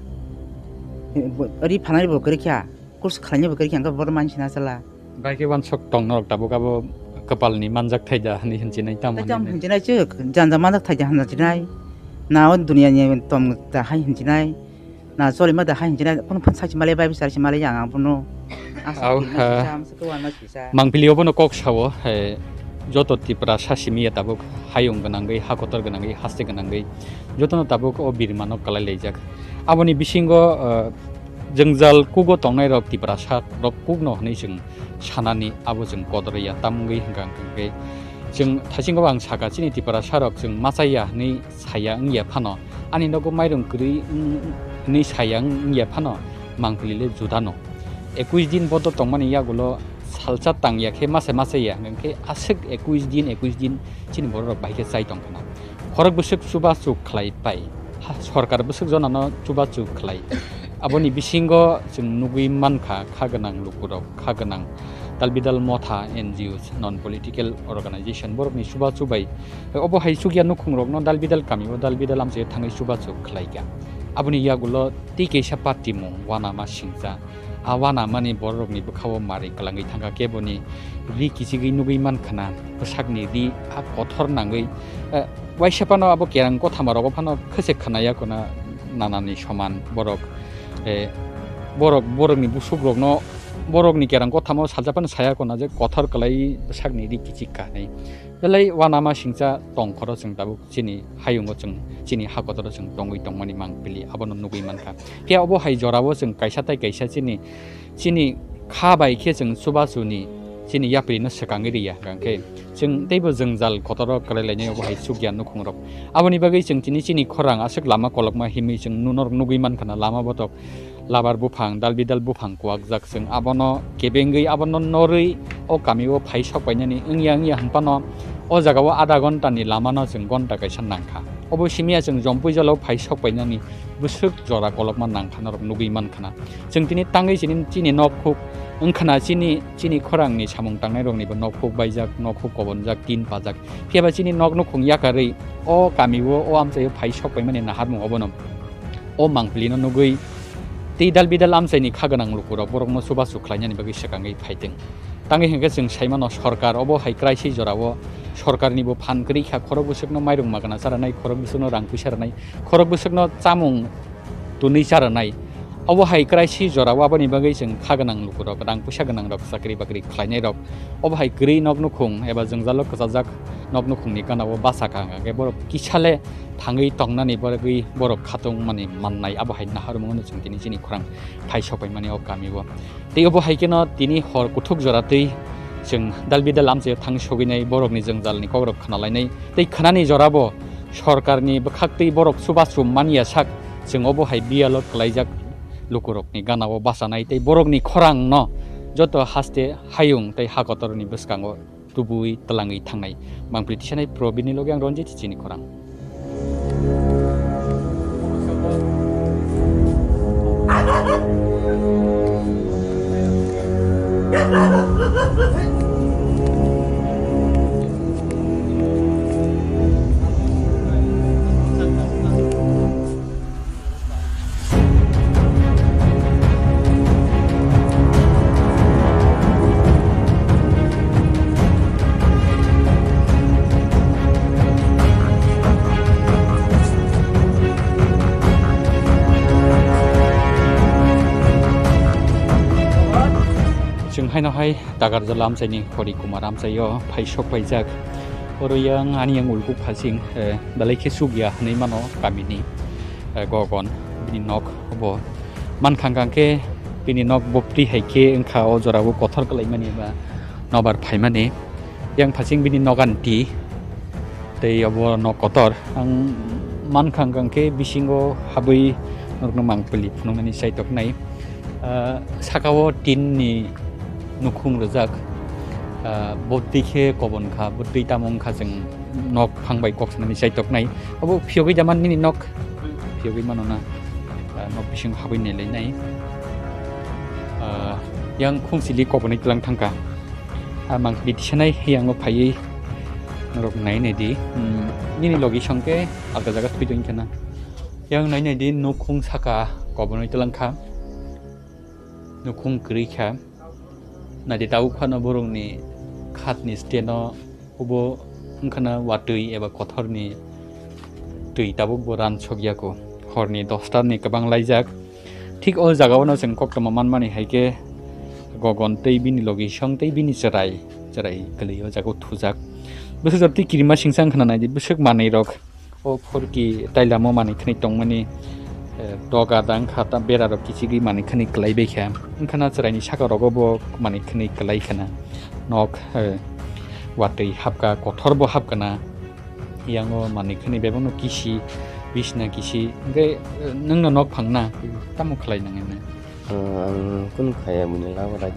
Ri phanani bo kwrwi kha. Kurs khlaini bo kwrwi kha, hwnkhe bohrok mansi na chala. Bai khe wansok tong norok tabuk abo kwpalni manjak thai da hwnwi hinjinai tamo Tei tamo hinwi hinjinai chwk, janja manjak thai da hinjinai. Na o duniya ni tong da hai hinjinai. Na choli ma da hai hinjinai. Phone phone sai si malai bai bisar si malai yang ang phone. Asa Au, kisa, ha. Asa kisa, asa kisa. Mangpili obono kok sao, eh, joto Tiprasa simi ya tabuk hayung gwnangwi, ha kotor gwnangwi, haste gwnangwi. Jotono tabuk o birmano kwlai laijak. Aboni bisingo, eh, jwngjal kugo tongnai rok Tiprasa rok kukno hwnwi chwng sanani abo chwng kotor ya, tamungwi hwnkha hwnkhe chwng thaisingo ang sakha chini Tiprasa rok chwng machaya hwnwi saya wngya phano, ani nogo mairung kwrwi wng-, hwnwi saya wng-, wngya phano mangpili le juda no. Ekush din bodo tongmani yagulo Salsa tangya khe masa masa ya, hwnkhe aswk ekush din, ekush din chini borok rok bahai khe chai tong khna. Khorok bwswk chubachu khlai pai, ha, sorkar bwswk jonano chubachu khlai. Aboni bisingo chwng nugwi mankha, kha gwnang lukurok, kha gwnang dal bidal motha, N G Os, non political organization, borokni chubachu bai obo hai chukya nukhungrokno dal bidal kamio dal bidal amchaio thangwi chubachu khlaikha. Aboni yagulo tei kaisa party mung uanama singcha. A uanamani bororokni bwkhao mari kwlangwi thangkha, keboni ri kichigwi nugwi mankhana, bwsakni ri a kothor nangwi, eh, waisa phano abo kerang kothamarogo phano khwse khwnaya khwna nanani soman borok, eh, borok, borokni busukrokno, borokni kerang kothamo salsa phano saya khwna je kothor kwlai bwsakni ri kichik ka hinwi. Belai uanama singcha tongkhoro chwng tabuk chini hayungo chwng chini hakotoro chwng tongwi tongmani mangpili abono nugwi mankha. Phiya obo hai jorao chwng kaisa tai kaisa chini, chini kha bai khe chwng chubachuni chini yaprino swkangwi riya hwnkhe chwng teibo jwngjal kotoro kwlai lainai obo hai chukya nukhungrok. Aboni bagwi chwng chini, chini khorang aswk lama kolokma himwi chwng norok nugwi mankha na lama botok. Labar buphang, dal bidal buphang kuwakjak chwng abono kebengwi abono norwi o kamio phai sok painani wngya wngya hwnphano o jagao adha ghontani lamano chwng ghonta kaisa nangkha. Obo simiya chwng Jompui jolao phai sok painani bwswk jora kolokma nangkha norok nugwi mankhana. Chwng tini tangwi chini, chini nok khuk wngkhana chini, chini khorangni samung tangnairoknibo nok khuk baijak, nok khuk kobonjak, tin pajak. Phiya ba chini nok nukhung yakarwi o kamio o amchaio phai sok paimani naharmung obono. O mangpili no nugwi tei dal bidal amchai ni kha gwnang luku rok borok no chubachu khlai nani bagwi swkangwi phai tong. Tangwi hwnkhe chwng sai mano sorkar obo hai crisis jora o sorkar ni bo phan kwrwi kha, khorok bwswk no mairung magana cha rwnai, khorok bwswk no rang puisa rwnai, khorok bwswk no chamung twnwi cha rwnai. Obo hai crisis jora o aboni bagwi chwng kha gwnang luku rok, rang puisa gwnang rok, chakri bakri khlai nai rok, obo hai kwrwi nok nukhung eba jwngjalo kwchajak nok nukhung ni gana o basa kha hwnkhe borok kisa le thangwi tongnani bagwi borok khatung mani mannai, abo hai naharmung no chwng tini chini khorang phai sok pai mani o kami o. Tei obo hai kheno tini hor kuthuk jora twi chwng dal bidal amchaio thang sogwi nai, borok ni jwngjal ni kok rok khna lai nai. Tei khna ni jora bo sorkar ni bwkhak twi borok chubachu man ya sak chwng obo hai biyalo kwlaijak luku rok ni gana o basa nai tei borok ni khorang no joto haste hayung tei ha kotor ni bwskango tubui twlangwi thangnai. Mangpili tisanai Probin ni logi ang Ranjit chini khorang. Chwng haino hai Takarjala amchaini Hori Kumar amchaio phai sok paijak. Oro yang ani yang ulkuk phasing, eh, belai khe chukya hinwi mano kamini, eh, Gogon bini nok obo. Mankha hwnkha khe bini nok boptwi hai khe wngkha o jora o kothor kwlaimani ba nobar phaimani. Yang phasing bini nogan ti tei obo nok kotor. Ang mankha hwnkha khe bisingo habwi norokno mangpili phunuknani chaitoknai. Ah, sakao tin ni nukhung rijak. Ah, bo twi khe kobon kha, bo twi tamo wngkha chwng nok phang bai kok sanani chaitoknai. Obo phiyogwi da man nini nok? Phiyogwi mano na? Ah, nok bising habwi nai lai nai. Ah, yang khungsili kobonwi tlang thangkha. Ah, mang bitisanai yango phaiwi norok nai nai di. Hmm, nini logi songke alga jaga thwi tong khana. Yang nai nai di nukhung saka kobonwi tlang kha. Nukhung kwrwi kha. Naidi tabuk phano borokni khatni stand-o obo wngkhana watwi eba kothorni twi tabuk bo ransok yaku. Horni dosta ni kwbang laijak. Thik o jagao no chwng koktwma manmani hai khe Gogon tei bini logisong tei bini chwrai, chwrai kwlwi o jagao thujak. Bwswk jora twi kirima singcha wngkhana naidi bwswk manwi rok. O phorki tailamo manwi khwnwi tongmani, eh, doga dang kha, ta bera rok kichigwi manwi khwnwi kwlai bai kha. Wngkha na chwraini saka rogo bo manwi khwnwi kwlai khna. Nok, eh, watwi hapka, kothor bo hapkha na. Yango manwi khwnwi bebakno kisi, bisna kisi. Hwnkhe, eh, nwngno nok phangna, tamo khlai nang hwnwi? Ah, ang kunu khaya buini lama rai.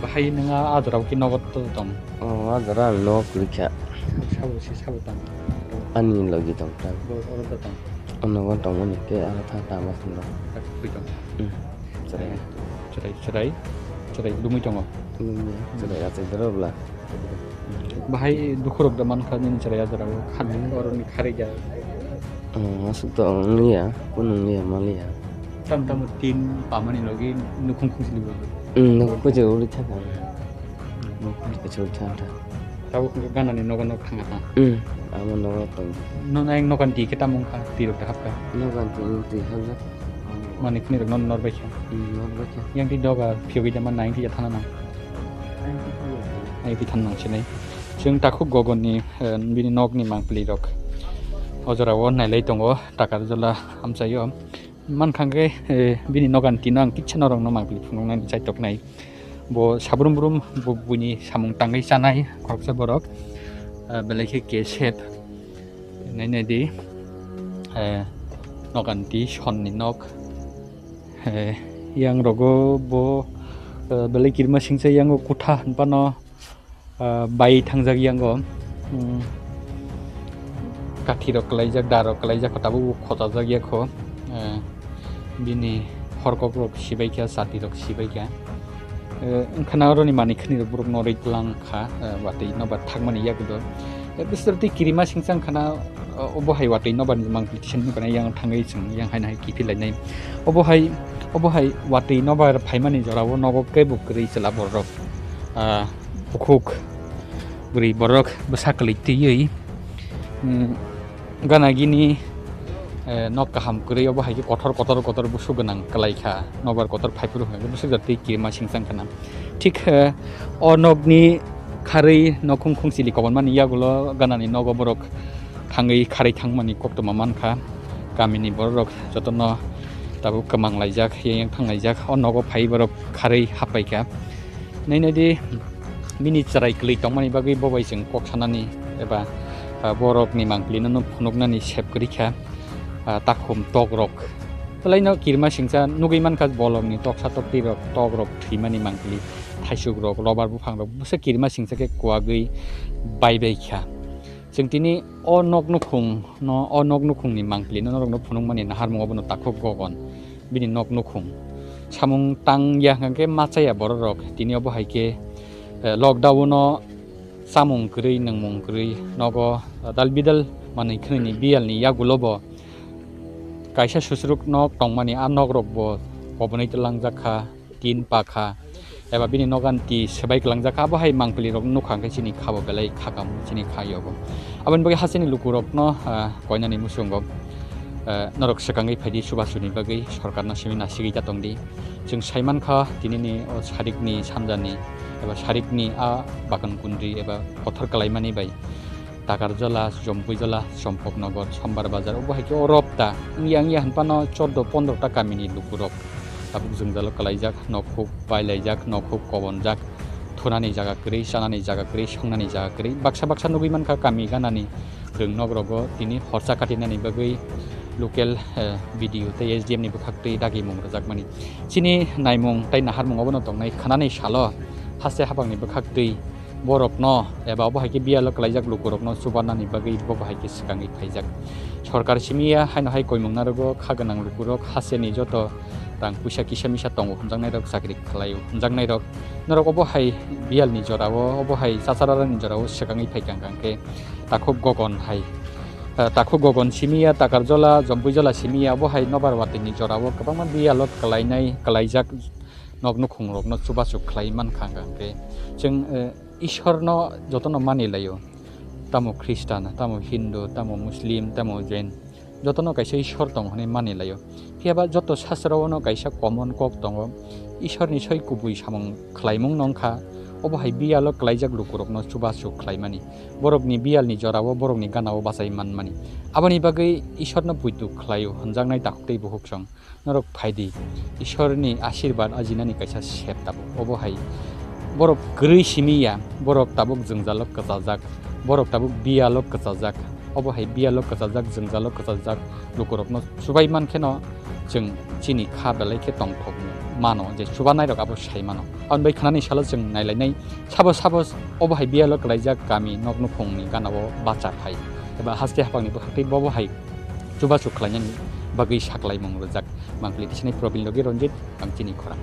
Bahai nwng a, a jora o khe nogo to tong? O, a jora ang nogo kwrwi kha. Sabo se sabo tong? Ani logi tong tang. Bo oro to tong? O nogo tongmani tei aro tha tama swngo. Kwi tong? Hmm. Chwrai. Chwrai, chwrai, chwrai dumui tongo. Hmm, chwrai achai doro bla. Bahai dukhu rok da mankha nini chwrai a jora o khan oroni kharwi ja. Hmm, aswk to wngliya, kunu wngliya maliya. Tam tamo tin pamani logi nukhung khungsili bo. Hmm, nukhung khungsili uli thaka. Nukhung khungsili uli thaka. Tabuk ganani nogo nog thanga ta. Hmm, amo nogo tong. Nono yang nogan ti khe tamo wngkha, ti rok da hapkha. Nogan ti, hmm, ti hapjak. Mani khni rok non nor bai kha. Hmm, nor bai kha. Yang ti doga phiyogwi da man nang ti ya thana nang. Yang ti thana nang sinai. Chwng takhuk gogoni, eh, bini nokni mangpili rok o jora o nailai tongo, Takarjala amchaio. Mankha hwnkhe, eh, bini nogan tino ang kisa norokno mangpili phunuknani chaitoknai. Bo sabrum brum bo buini samung tangwi chanai khoroksa borok, eh, belai khe kesep. Nai nai di, eh, nogan ti sonni nok. Eh, yang rogo bo, eh, belai kirima singsa yango kutha hwnphano, ah, bai thangjak yango, hmm, kathi rok kwlaijak, da rok kwlaijak, tabuk bo khochajak ya kho, eh, bini horkok rok sibai kha, chati rok sibai kha, eh, wngkhana oroni manwi khani rok borok norwi tlang kha, eh, watwi nobar thangmani yagulo, eh, bisor twi kirima singcha wngkhana, eh, obo hai watwi nobar ni mang twi sini wngkhana yang thangwi chwng yang hai nahai kiphil lainai, obo hai, obo hai watwi nobar phaimani jora o nogo kebo kwrwi chwla borok rok, ah, bukhuk bwrwi borok bwsa kwlwi twiwi, mm, gana gini, eh, nok kaham kwrwi obo hai khe kotor, kotor, kotor busu gwnang kwlai kha, nobar kotor phai phuru hwnwi busu jatwi kirima singchang khana. Thik, eh, o nokni kharwi nokhung khung chili kobonmani yagulo ganani nogo borok thangwi kharwi thangmani koktwma mankha. Kamini borok rok jotono tabuk kwmang laijak, yang yang thang laijak, o nogo phai borok kharwi happai kha. Nai nai di, bini chwrai kwlwi tongmani bagwi bo bai chwng kok sanani eba, ah, borokni mangpili no phunuknani sep kwrwi kha, ah, takhum tok rok. Belai no kirima singcha nugwi mankha bolongni toksa toktwi rok, tok rok thwimani mangpili, thaisuk rok, robar buphang rok, bwsa kirima singcha khe kuwagwi bai bai kha. Chwng tini o nok nukhung no, o nok nukhungni mangpili no norokno phunukmani naharmungo bono takhuk gogon. Bini nok nukhung. Samung tang ya hwnkha khe ma chaya borok rok. Tini obo hai khe, eh, lockdown o chamung kwrwi, nwngmung kwrwi nogo dal bidal manwi khwnwi ni biyal ni yagulo bo kaisa susruk nok tongmani, a nok rok bo kobonwi tlangjak kha, tin pakha, eba bini nogan ti swbai kwlangjak kha, abo hai mangpili rok nukha hwnkhe chini kha bo belai kha kamo, chini kha yogo. Aboni bagwi hasteni lukurokno, ah, koinani muchungo, ah, norok swkangwi phaidi chubasuni bagwi sorkarno simi nasigwi ta tongdi. Chwng saimankha tinini o sarikni sanjani eba sarikni a bagan kundri eba kothor kwlaimani bai Takarjala, Jompuijala, Chompoknogor, Sombar Bazar, obo hai khe o ropta wngya wngya hwnphano chordo pondro ta kamini lukurok tabuk jwngjalo kwlaijak, nokhuk bailaijak, nokhuk kobonjak, thunani jaga kwrwi, chanani jaga kwrwi, songnani jaga kwrwi. Baksa baksa nugwi mankha kami ganani rwng nok rogo tini horsa katinani bagwi local, eh, B D O tei S D M ni bwkhaktwi dagimung rwjakmani. Chini naimung tei naharmung obono tongnai khwnani salo haste haphangni bwkhaktwi borokno eba obo hai khe biyalo kwlaijak lukurokno chubanani bagwi bobo hai khe swkangwi phaijak. Sorkar simi ya haino hai koimung narwgo kha gwnang lukurok hasteni joto rang puisa kisa misa tongo hwnjaknairok chakri khlaio hwnjaknairok norok obo hai biyalni jorao obo hai chachararani jorao swkangwi phaikha hwnkha khe takhuk gogon hai, eh, takhuk gogon simi ya Takarjala Jompuijala simi ya obo hai nobar watwini jorao kwbangma biyalo kwlainai kwlaijak. Nok nukhungrokno chubachu khlai mankha hwnkha hwnkhe chwng, eh, Ishwarno jotono mani laio, tamo Khristan, tamo Hindu, tamo Muslim, tamo Jain, jotono kaisa Ishwar tongo hwnwi mani laio. Phiya ba joto sastrao no kaisa common kok tongo, Ishwarni soi kubui samung khlaimung no wngkha, obo hai biyalo kwlaijak lukurokno chubachu khlaimani, borokni biyalni jorao borokni ganao bachai manmani. Aboni bagwi Ishwarno puitu khlaio hwnjaknai takhuk tei bukhukchwng. Norok phaidi, Ishwarni ashirbad ajinani kaisa sep tabuk. Obo hai borok kwrwi simi ya, borok tabuk jwngjalo kwchajak, borok tabuk biyalo kwchajak. Obo hai biyalo kwchajak, jwngjalo kwchajak lukurokno chubai mankheno chwng chini kha belai khe tongthok mano, je chubanai rok abo sai mano. Aboni bai khnani salo chwng nailainai, sabo sabo obo hai biyalo kwlaijak kami nok nukhungni gana o bacha phai eba haste haphangni bwkhak tei bobo hai chubachu khlainani bagwi saklaimung rwjak. Mangpili tisani Probin logi Ranjit, ang chini khorang.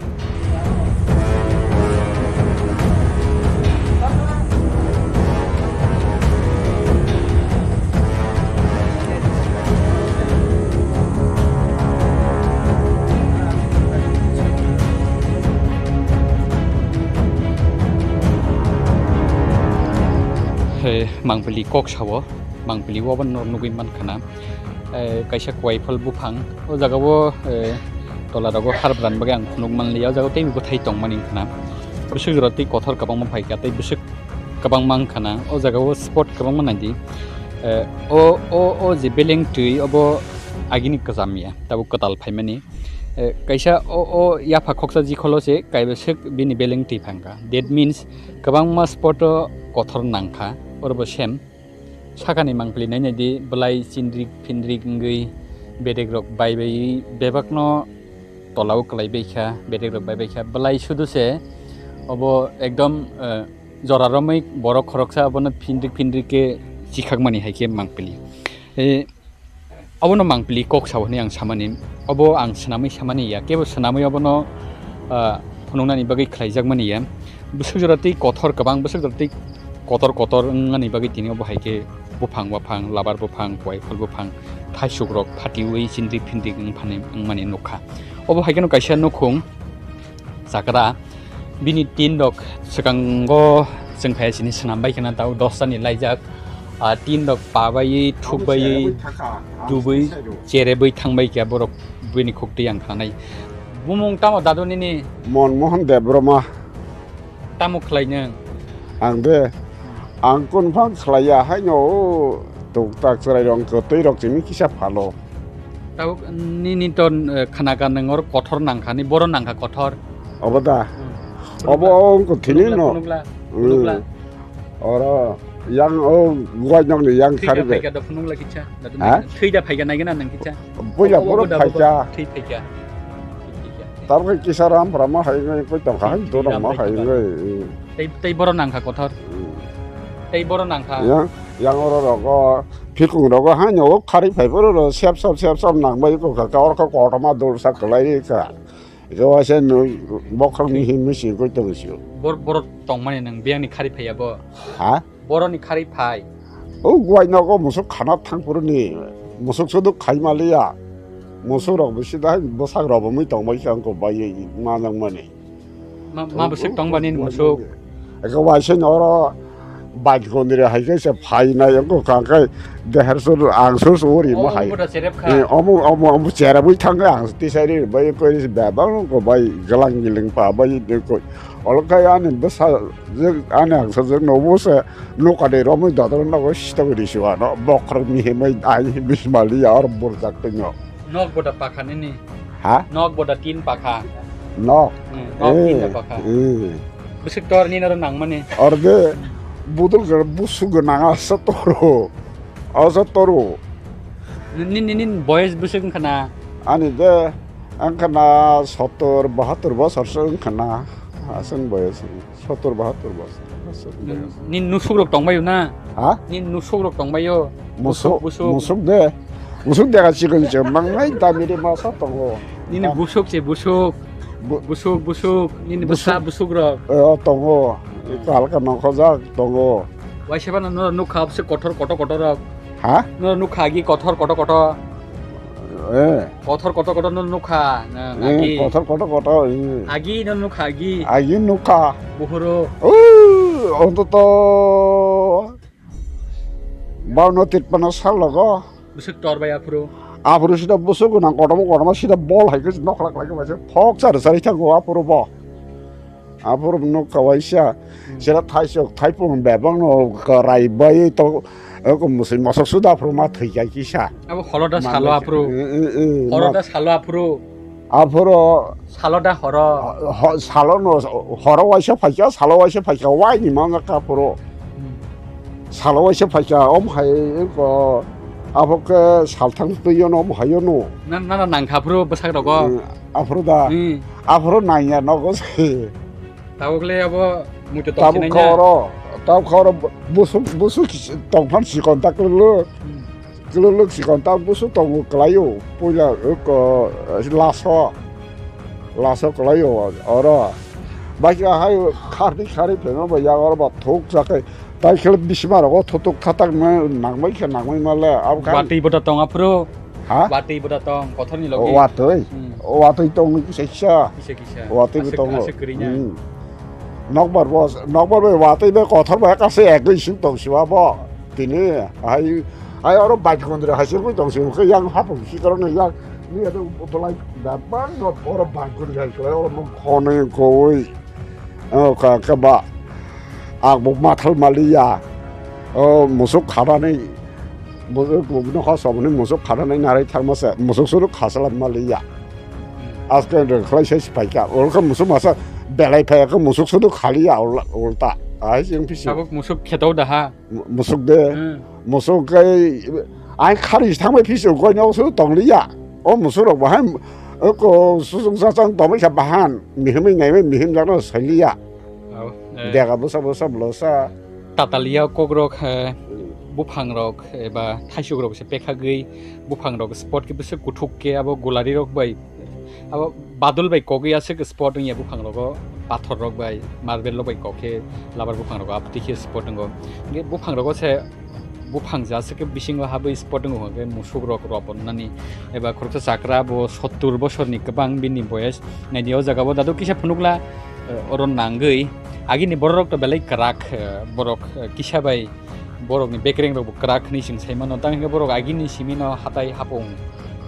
He, Mangpili kok sao, Mangpili o bo nugwi mankha na. Eh, kaisa kuai phal buphang. O jaga o, eh, tola rogo har bwran bagwi ang phunuk manliya. O jaga o tei bwthai tongmani wngkha na. Bwswk jora tei kothor kwbangma phaikha tei bwswk kwbangma wngkha na. O jaga o spot kwbangma naidi. Eh, o, o, o je beleng twi obo agini kwcham ya, tabuk kwtal phaimani. Eh, kaisa o, o yapha khoksa jikholo se kaiba swk bini beleng twi phangkha. That means kwbangma spot o kothor nangkha. Oro bo same. Sakani Mangpili nainai di, belai chindrik phindrik wngwi bedek rok bai bai bebak no tola o kwlai bai kha, bedek rok bai bai kha, belai sudu se obo ekdom, eh, jora romwi borok khoroksa abono phindrik phindrik khe chikhak mani hai khe Mangpili. Eh, obono Mangpili kok sao hwnwi ang samani. Obo ang swnamwi samani ya, kebo swnamwi obono, ah, phunuknani bagwi khlaijakmani ya. Bwswk jora tei kothor kwbang, bwswk jora tei kotor kotor wngmani bagwi tini obo hai khe buphang waphang, labar buphang, kuai phal buphang, thaisuk rok phatiwi chindrik phindrik wngphani, wngmani nukha. Obo hai kheno kaisa nukhung chakra. Bini tin rok swkango chwng phai sini swnam bai kheno tao dosta ni laijak. Ah, tin rok pa bai, thuk bai, dubui, cherebwi thang bai khe borok buini khuk twi ang khanai. Bumung tamo dadu nini? Monmohan Debbarma. Tamo khlai nung? Ang de, ang kun phang khlai ya, haino o tuk tak chwrai rok kwtwi rok chini kisa phalo. Tabuk nini to, eh, khna ka nung oro kothor nang kha, ni boro nang kha kothor. Obo da? Hmm. Obo o wngkha thini no. Phunukla, phunukla, hmm, phunukla. Oro yang o guai nok ni yang thwi khari da be. Phaikha da phunukla kicha. Ha? Thwi da phaikha nai gana nang kicha. Puila obo, obo borok da phaikha. Thwi phaikha. Thwi phaikha. Tabuk kisa ram rama hai ngai koi tong kha, hai dorong ma hai ngai. Tei, tei boro nang kha kothor. Hmm. Tei boro nang kha. Yang, yang oro rogo, phikung rogo, haino o khari phai boro ro, sep sop, sep sop nang bai ko kha, ka oro ka kotorma dol sa kwlai ri kha. Iko waisa no bokhorok ni himwi si koi tong sio. Bor-, borok tongmani nang biyang ni khari phai ya bo? Ha? Borok ni khari phai. O guai nogo musuk khana thang phuru ni musuk sudu khai maliya. Musuk rok bisi dai bwsak rok bo mui tong bai kha ko bai ma nang mani. Ma, ma bwswk tong bani musuk. Eko waisa no oro bike gondire hai khe se phai nai, eko kha khe deher sur ang sur sur ri ma hai. Omo da cherep kha. Eh, omo, omo, omo cherep wi thang ang tisai ri bai ko bebang ko bai galang giling pa bai ko. Olo kha ani bwsa je ani ang sa je no bo se no ka de ro mui da da no ko sta ri siwa no bokhorok ni he mai ai bismali ya or burjak to no. Nok boda pakha nini? Ha? Nok boda tin pakha. Nok. Hmm, nok tin pakha. Eh. Bwswk tor nini oro nangmani? Orde budul gar busu gwnang asa toro. Asa toro. Nini, nini boyes bwswk wngkha na? Ani de wngkha na sottor bahattor bosor se wngkha na. Aswk boyes. Sottor bahattor bosor. Nini nusuk rok tongbaio na? Ha? Nini nusuk rok tongbaio? Musuk, musuk, musuk de. Musuk de ka chikon chikon mangnai damiri masa tongo. Nini busuk se busuk. Bu- Busuk, busuk. Nini bwsa busuk rok. Eh, o tongo. Eko halka nongkhojak tongo. Waisa bana no nukha bwswk kothor kotor kotor rok. Ha? No nukha agi kothor kotor kotor. Eh. Kothor kotor kotor no nukha, na, eh, agi. Kothor kotor kotor, eh. Agi no nukha, agi. Agi nukha. Buhuru. Oh, ontoto bauno titpano sal logo. Bwswk tor bai aphuru. Aphuru sida bwswk gwnang kotorma kotorma sida bol hai khe nokhlak lai khe bai se phok chari chari thango aphuru bo. Aphuru nuk kawaisa, hmm, sira thaisok thaipung bebang no karai bai to, ko musui mosok suda aphuru ma thwi kai kisa. Abo holo da salo aphuru. Eh, eh, eh, holo da salo aphuru. Aphuru salo da horo. Ho-, salo no, horo waisa phaikha, salo waisa phaikha, wai ni mangka aphuru. Hmm. Salo waisa phaikha, om hai ko Abo khe salthang twi yo no, omo hai yo no. Na, na, na nang kha phuru bwsak rogo. Hmm, aphuru da. Hmm. Aphuru nang ya nogo se. Tabuk le abo muitu tong sinai nya. Tabuk kha oro, tabuk kha oro bu-, busuk, busuk kis-, tong phan sikon ta kwlwk. Hmm. Kwlwk sikon ta busuk tongo kwlai o. Puila, uh, ko, laso. Laso kwlai o oro. Bai kha hai khardi khari pheno ba ya oro ba thuk jakai. Tai khe bisma rogo thutuk khatak na nangmai khe nangmai ma le. Abo kha watwi bo da tong aphuru. Ha? Watwi bo da tong, kothorni logi. O watwi. Hmm. O watwi tong kisa kisa. Kisa kisa. Watwi bo aswk, tongo. Aswk kwrwi nya. Hmm. Nokbar bo, nokbar bo watwi bo kothor bo ekase ekoi sing tong siwa bo. Tini hai, hai oro bike kondre hai sing tong siwa khe yang hapung si korokno yang ni ado bolai da bang no oro bike kondre hai khlai oro mung khonwi koi. O ka, ka ba. Ang bo mathal maliya. O musuk khadanai. Bo, bo, no kha soboni musuk khadanai narai thangma se. Musuk suru khasalam maliya. Aske ndo khlai sai sipai ka. Ol ka musuk masa belai phai ka musuk suru khaliya ul-, ulta. Ai jeng pisi. Tabuk musuk kheto daha. Mu-, musuk de. Hmm. Musuk kai ai khari thangbai pisi koi no suru tongliya. O musuk rok bahai o ko susung sasang tomai sa bahan. Mihimai naibai mihim jakno saliya. Oh, eh. Dega busa busa blosa. Tatalia kokrok, eh, hmm, buphangrok eba thaisukrok se pekhagwi buphangrok spot khe bwswk kuthuk khe abo gularirok bai abo badul bai kogwi aswk spot wngya buphangrogo pathorrok bai marble rok bai kok khe labar buphangrogo abtwi khe spot wngo. Hwnkhe buphangrogo se buphang ja se khe bisingo habwi spot wngo hwnkhe musukrok rop wngnani eba khoroksa chakra bo sottur bosorni kwbang bini boyes naidi o jagao dadu kisa phunukla, eh, oro nangwi agini bororok to belai kwrak, eh, borok, eh, kisa bai borokni bekrengrokbo kwrak hwnwi chwng sai mano tang hwnkhe borok agini simino hatai hapung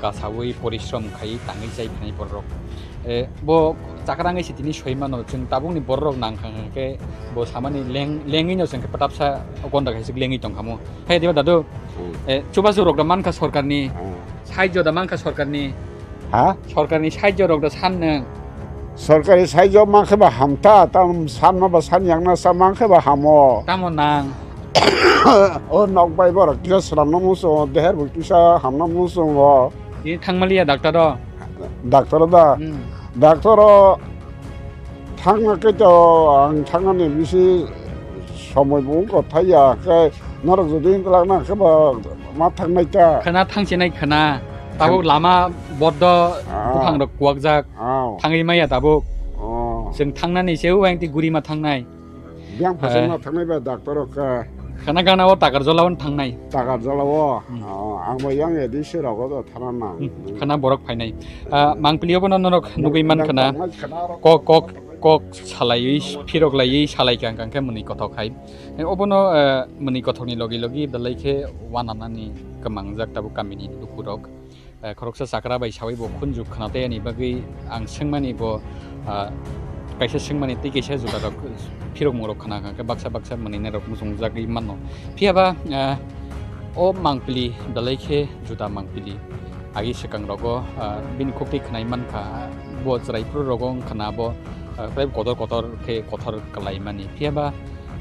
kasawi porishrom khaiwi tangwi chai phainai bororok. Eh, bo chakrangwi se tini soi mano, chwng tabukni bororok nang kha hwnkhe bo samani leng-, lengwino chwng khe patapsa gonda khaisik lengwi tong kha mo. Hai diba dadu? Hmm. Eh, chubachu rok da mankha sorkarni. Hmm. Sahajyo da mankha sorkarni. Ha? Sorkarni sahajyo rok da san nwng. Sorkari sahajyo mankhe ba hamta, tam sanma ba san yakna sa mankhe ba hamo. Tamo nang? O nok bai borok kisa swnamna muchungo, deher bo kisa hamna muchungo. Tini thangmaliya doctor o? Doctor o da? Hmm. Doctor o thangna khe to ang thangnani bisi somoi bo wngkha thaiya, khe norok jodi wngkha khe ba ma thangnai ta. Khwna thangsinai khwna. Tabuk lama boddo ah, buphang rok kuwakjak. Ah. Thangwi maya tabuk. Oh. Chwng thangnani se o ayang ti guri ma thangnai. Biyang phasing eh, ma thangnai ba doctor o kha. Khana gana o Takarjala o thangnai. Takarjala o. Hmm. Oh, ang bo yang A D C rogo do thana nang. Hmm. Khana borok phainai. Ah, mangpili obo no norok nugui man khana. Kok, kok, kok salaiwi, phirok laiwi salai kha, hwnkha khe mwnwi kothok hai. Eh, obo no, eh, mwnwi kothokni logi logi belai khe wananani kwmangjak tabuk kamini lukurok. Eh, khoroksa chakra bai sawi bo khunju khna tei ani bagwi ang swngmani bo, ah, kaisa swngmani tei kaisa juda rok phirokmung rok khna kha khe baksa baksa mwnwi nai rok muchung jagwi mano. Phiya ba, ah, o mangpili belai khe juda mangpili agi swkang rogo, ah, bini khuk twi khwnai man kha bo chwrai phuru rogo wng khna bo, ah, tei kotor kotor khe kothor kwlai mani. Phiya ba,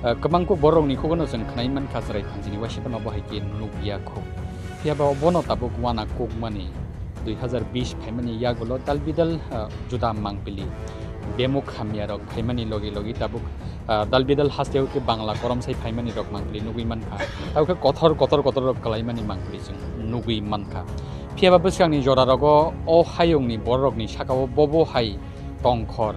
ah, kwbangkuk borokni khugono chwng khwnai man kha chwrai phanjini waisa phano bo hai khe nukya kho. Phiya ba bono tabuk wana kukmani dui hazar bish phaimani yagulo dalbidal, ah, juda mangpili bemuk hamya rok phaimani logi logi tabuk, ah, dalbidal hasteo khe Bangla koromsai phaimani rok mangpili nugui mankha. Tabuk khe kothor kotor kotor rok kwlaimani mangpili chwng nugui mankha. Phiya ba bwskangni jora rogo o hayungni bororokni sakao bobo hai tongkhor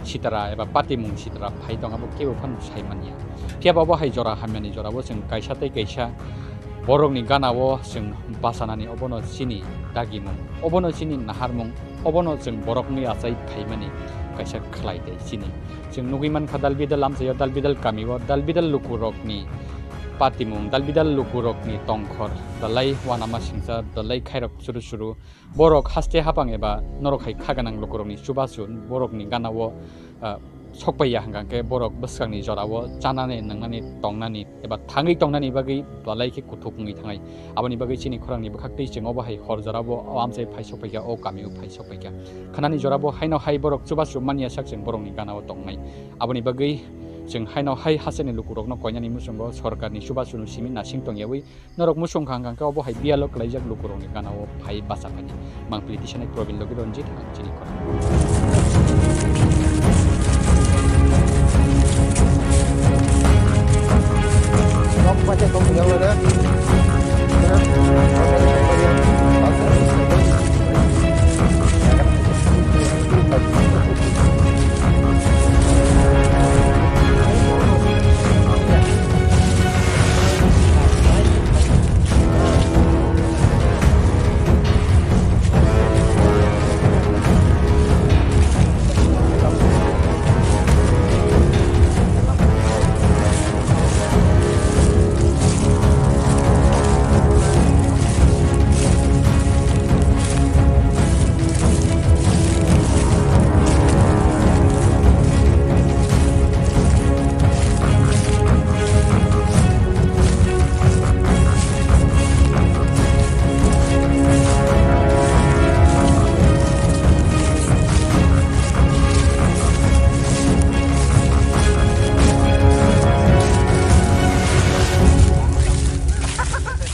sitra eba patimung sitra phai tong abo kebo phano sai manya. Phiya ba bo hai jora hamyani jorabo chwng kaisa tei kaisa borokni gana o chwng bachanani obono chini dagimung, obono chini naharmung, obono chwng borokni achai phaimani kaisa khlai tei chini. Chwng nugui mankha dalbidal amchaio, dalbidal kamio, dalbidal lukurokni patimung, dalbidal lukurokni tongkhor, dalai uanama singcha, dalai khairok churu churu, borok haste hapang eba norok hai kha gwnang lukurokni chubachu borokni gana o, ah, sokpaiya hwnkha khe borok bwskangni jora o chanani, nwngnani, tongnani eba thangwi tongnani bagwi belai khe kuthuk wngwi thangnai. Aboni bagwi chini khorangni bwkhak twi chwng obo hai hor jora bo o amchai phai sokpaikha, o kami o phai sokpaikha. Khwnani jora bo haino hai borok chubachu manya sak chwng borokni gana o tongnai. Aboni bagwi Chwng haino hai hasteni lukurokno koinani muchungo sorkarni chubachu simi nasing tongyawi norok muchung kha hwnkha khe obo hai biyalo kwlaijak lukurokni gana-o phai bacha phaidi. Mangpili tisanai Probin logi Ranjit ang chini khorang.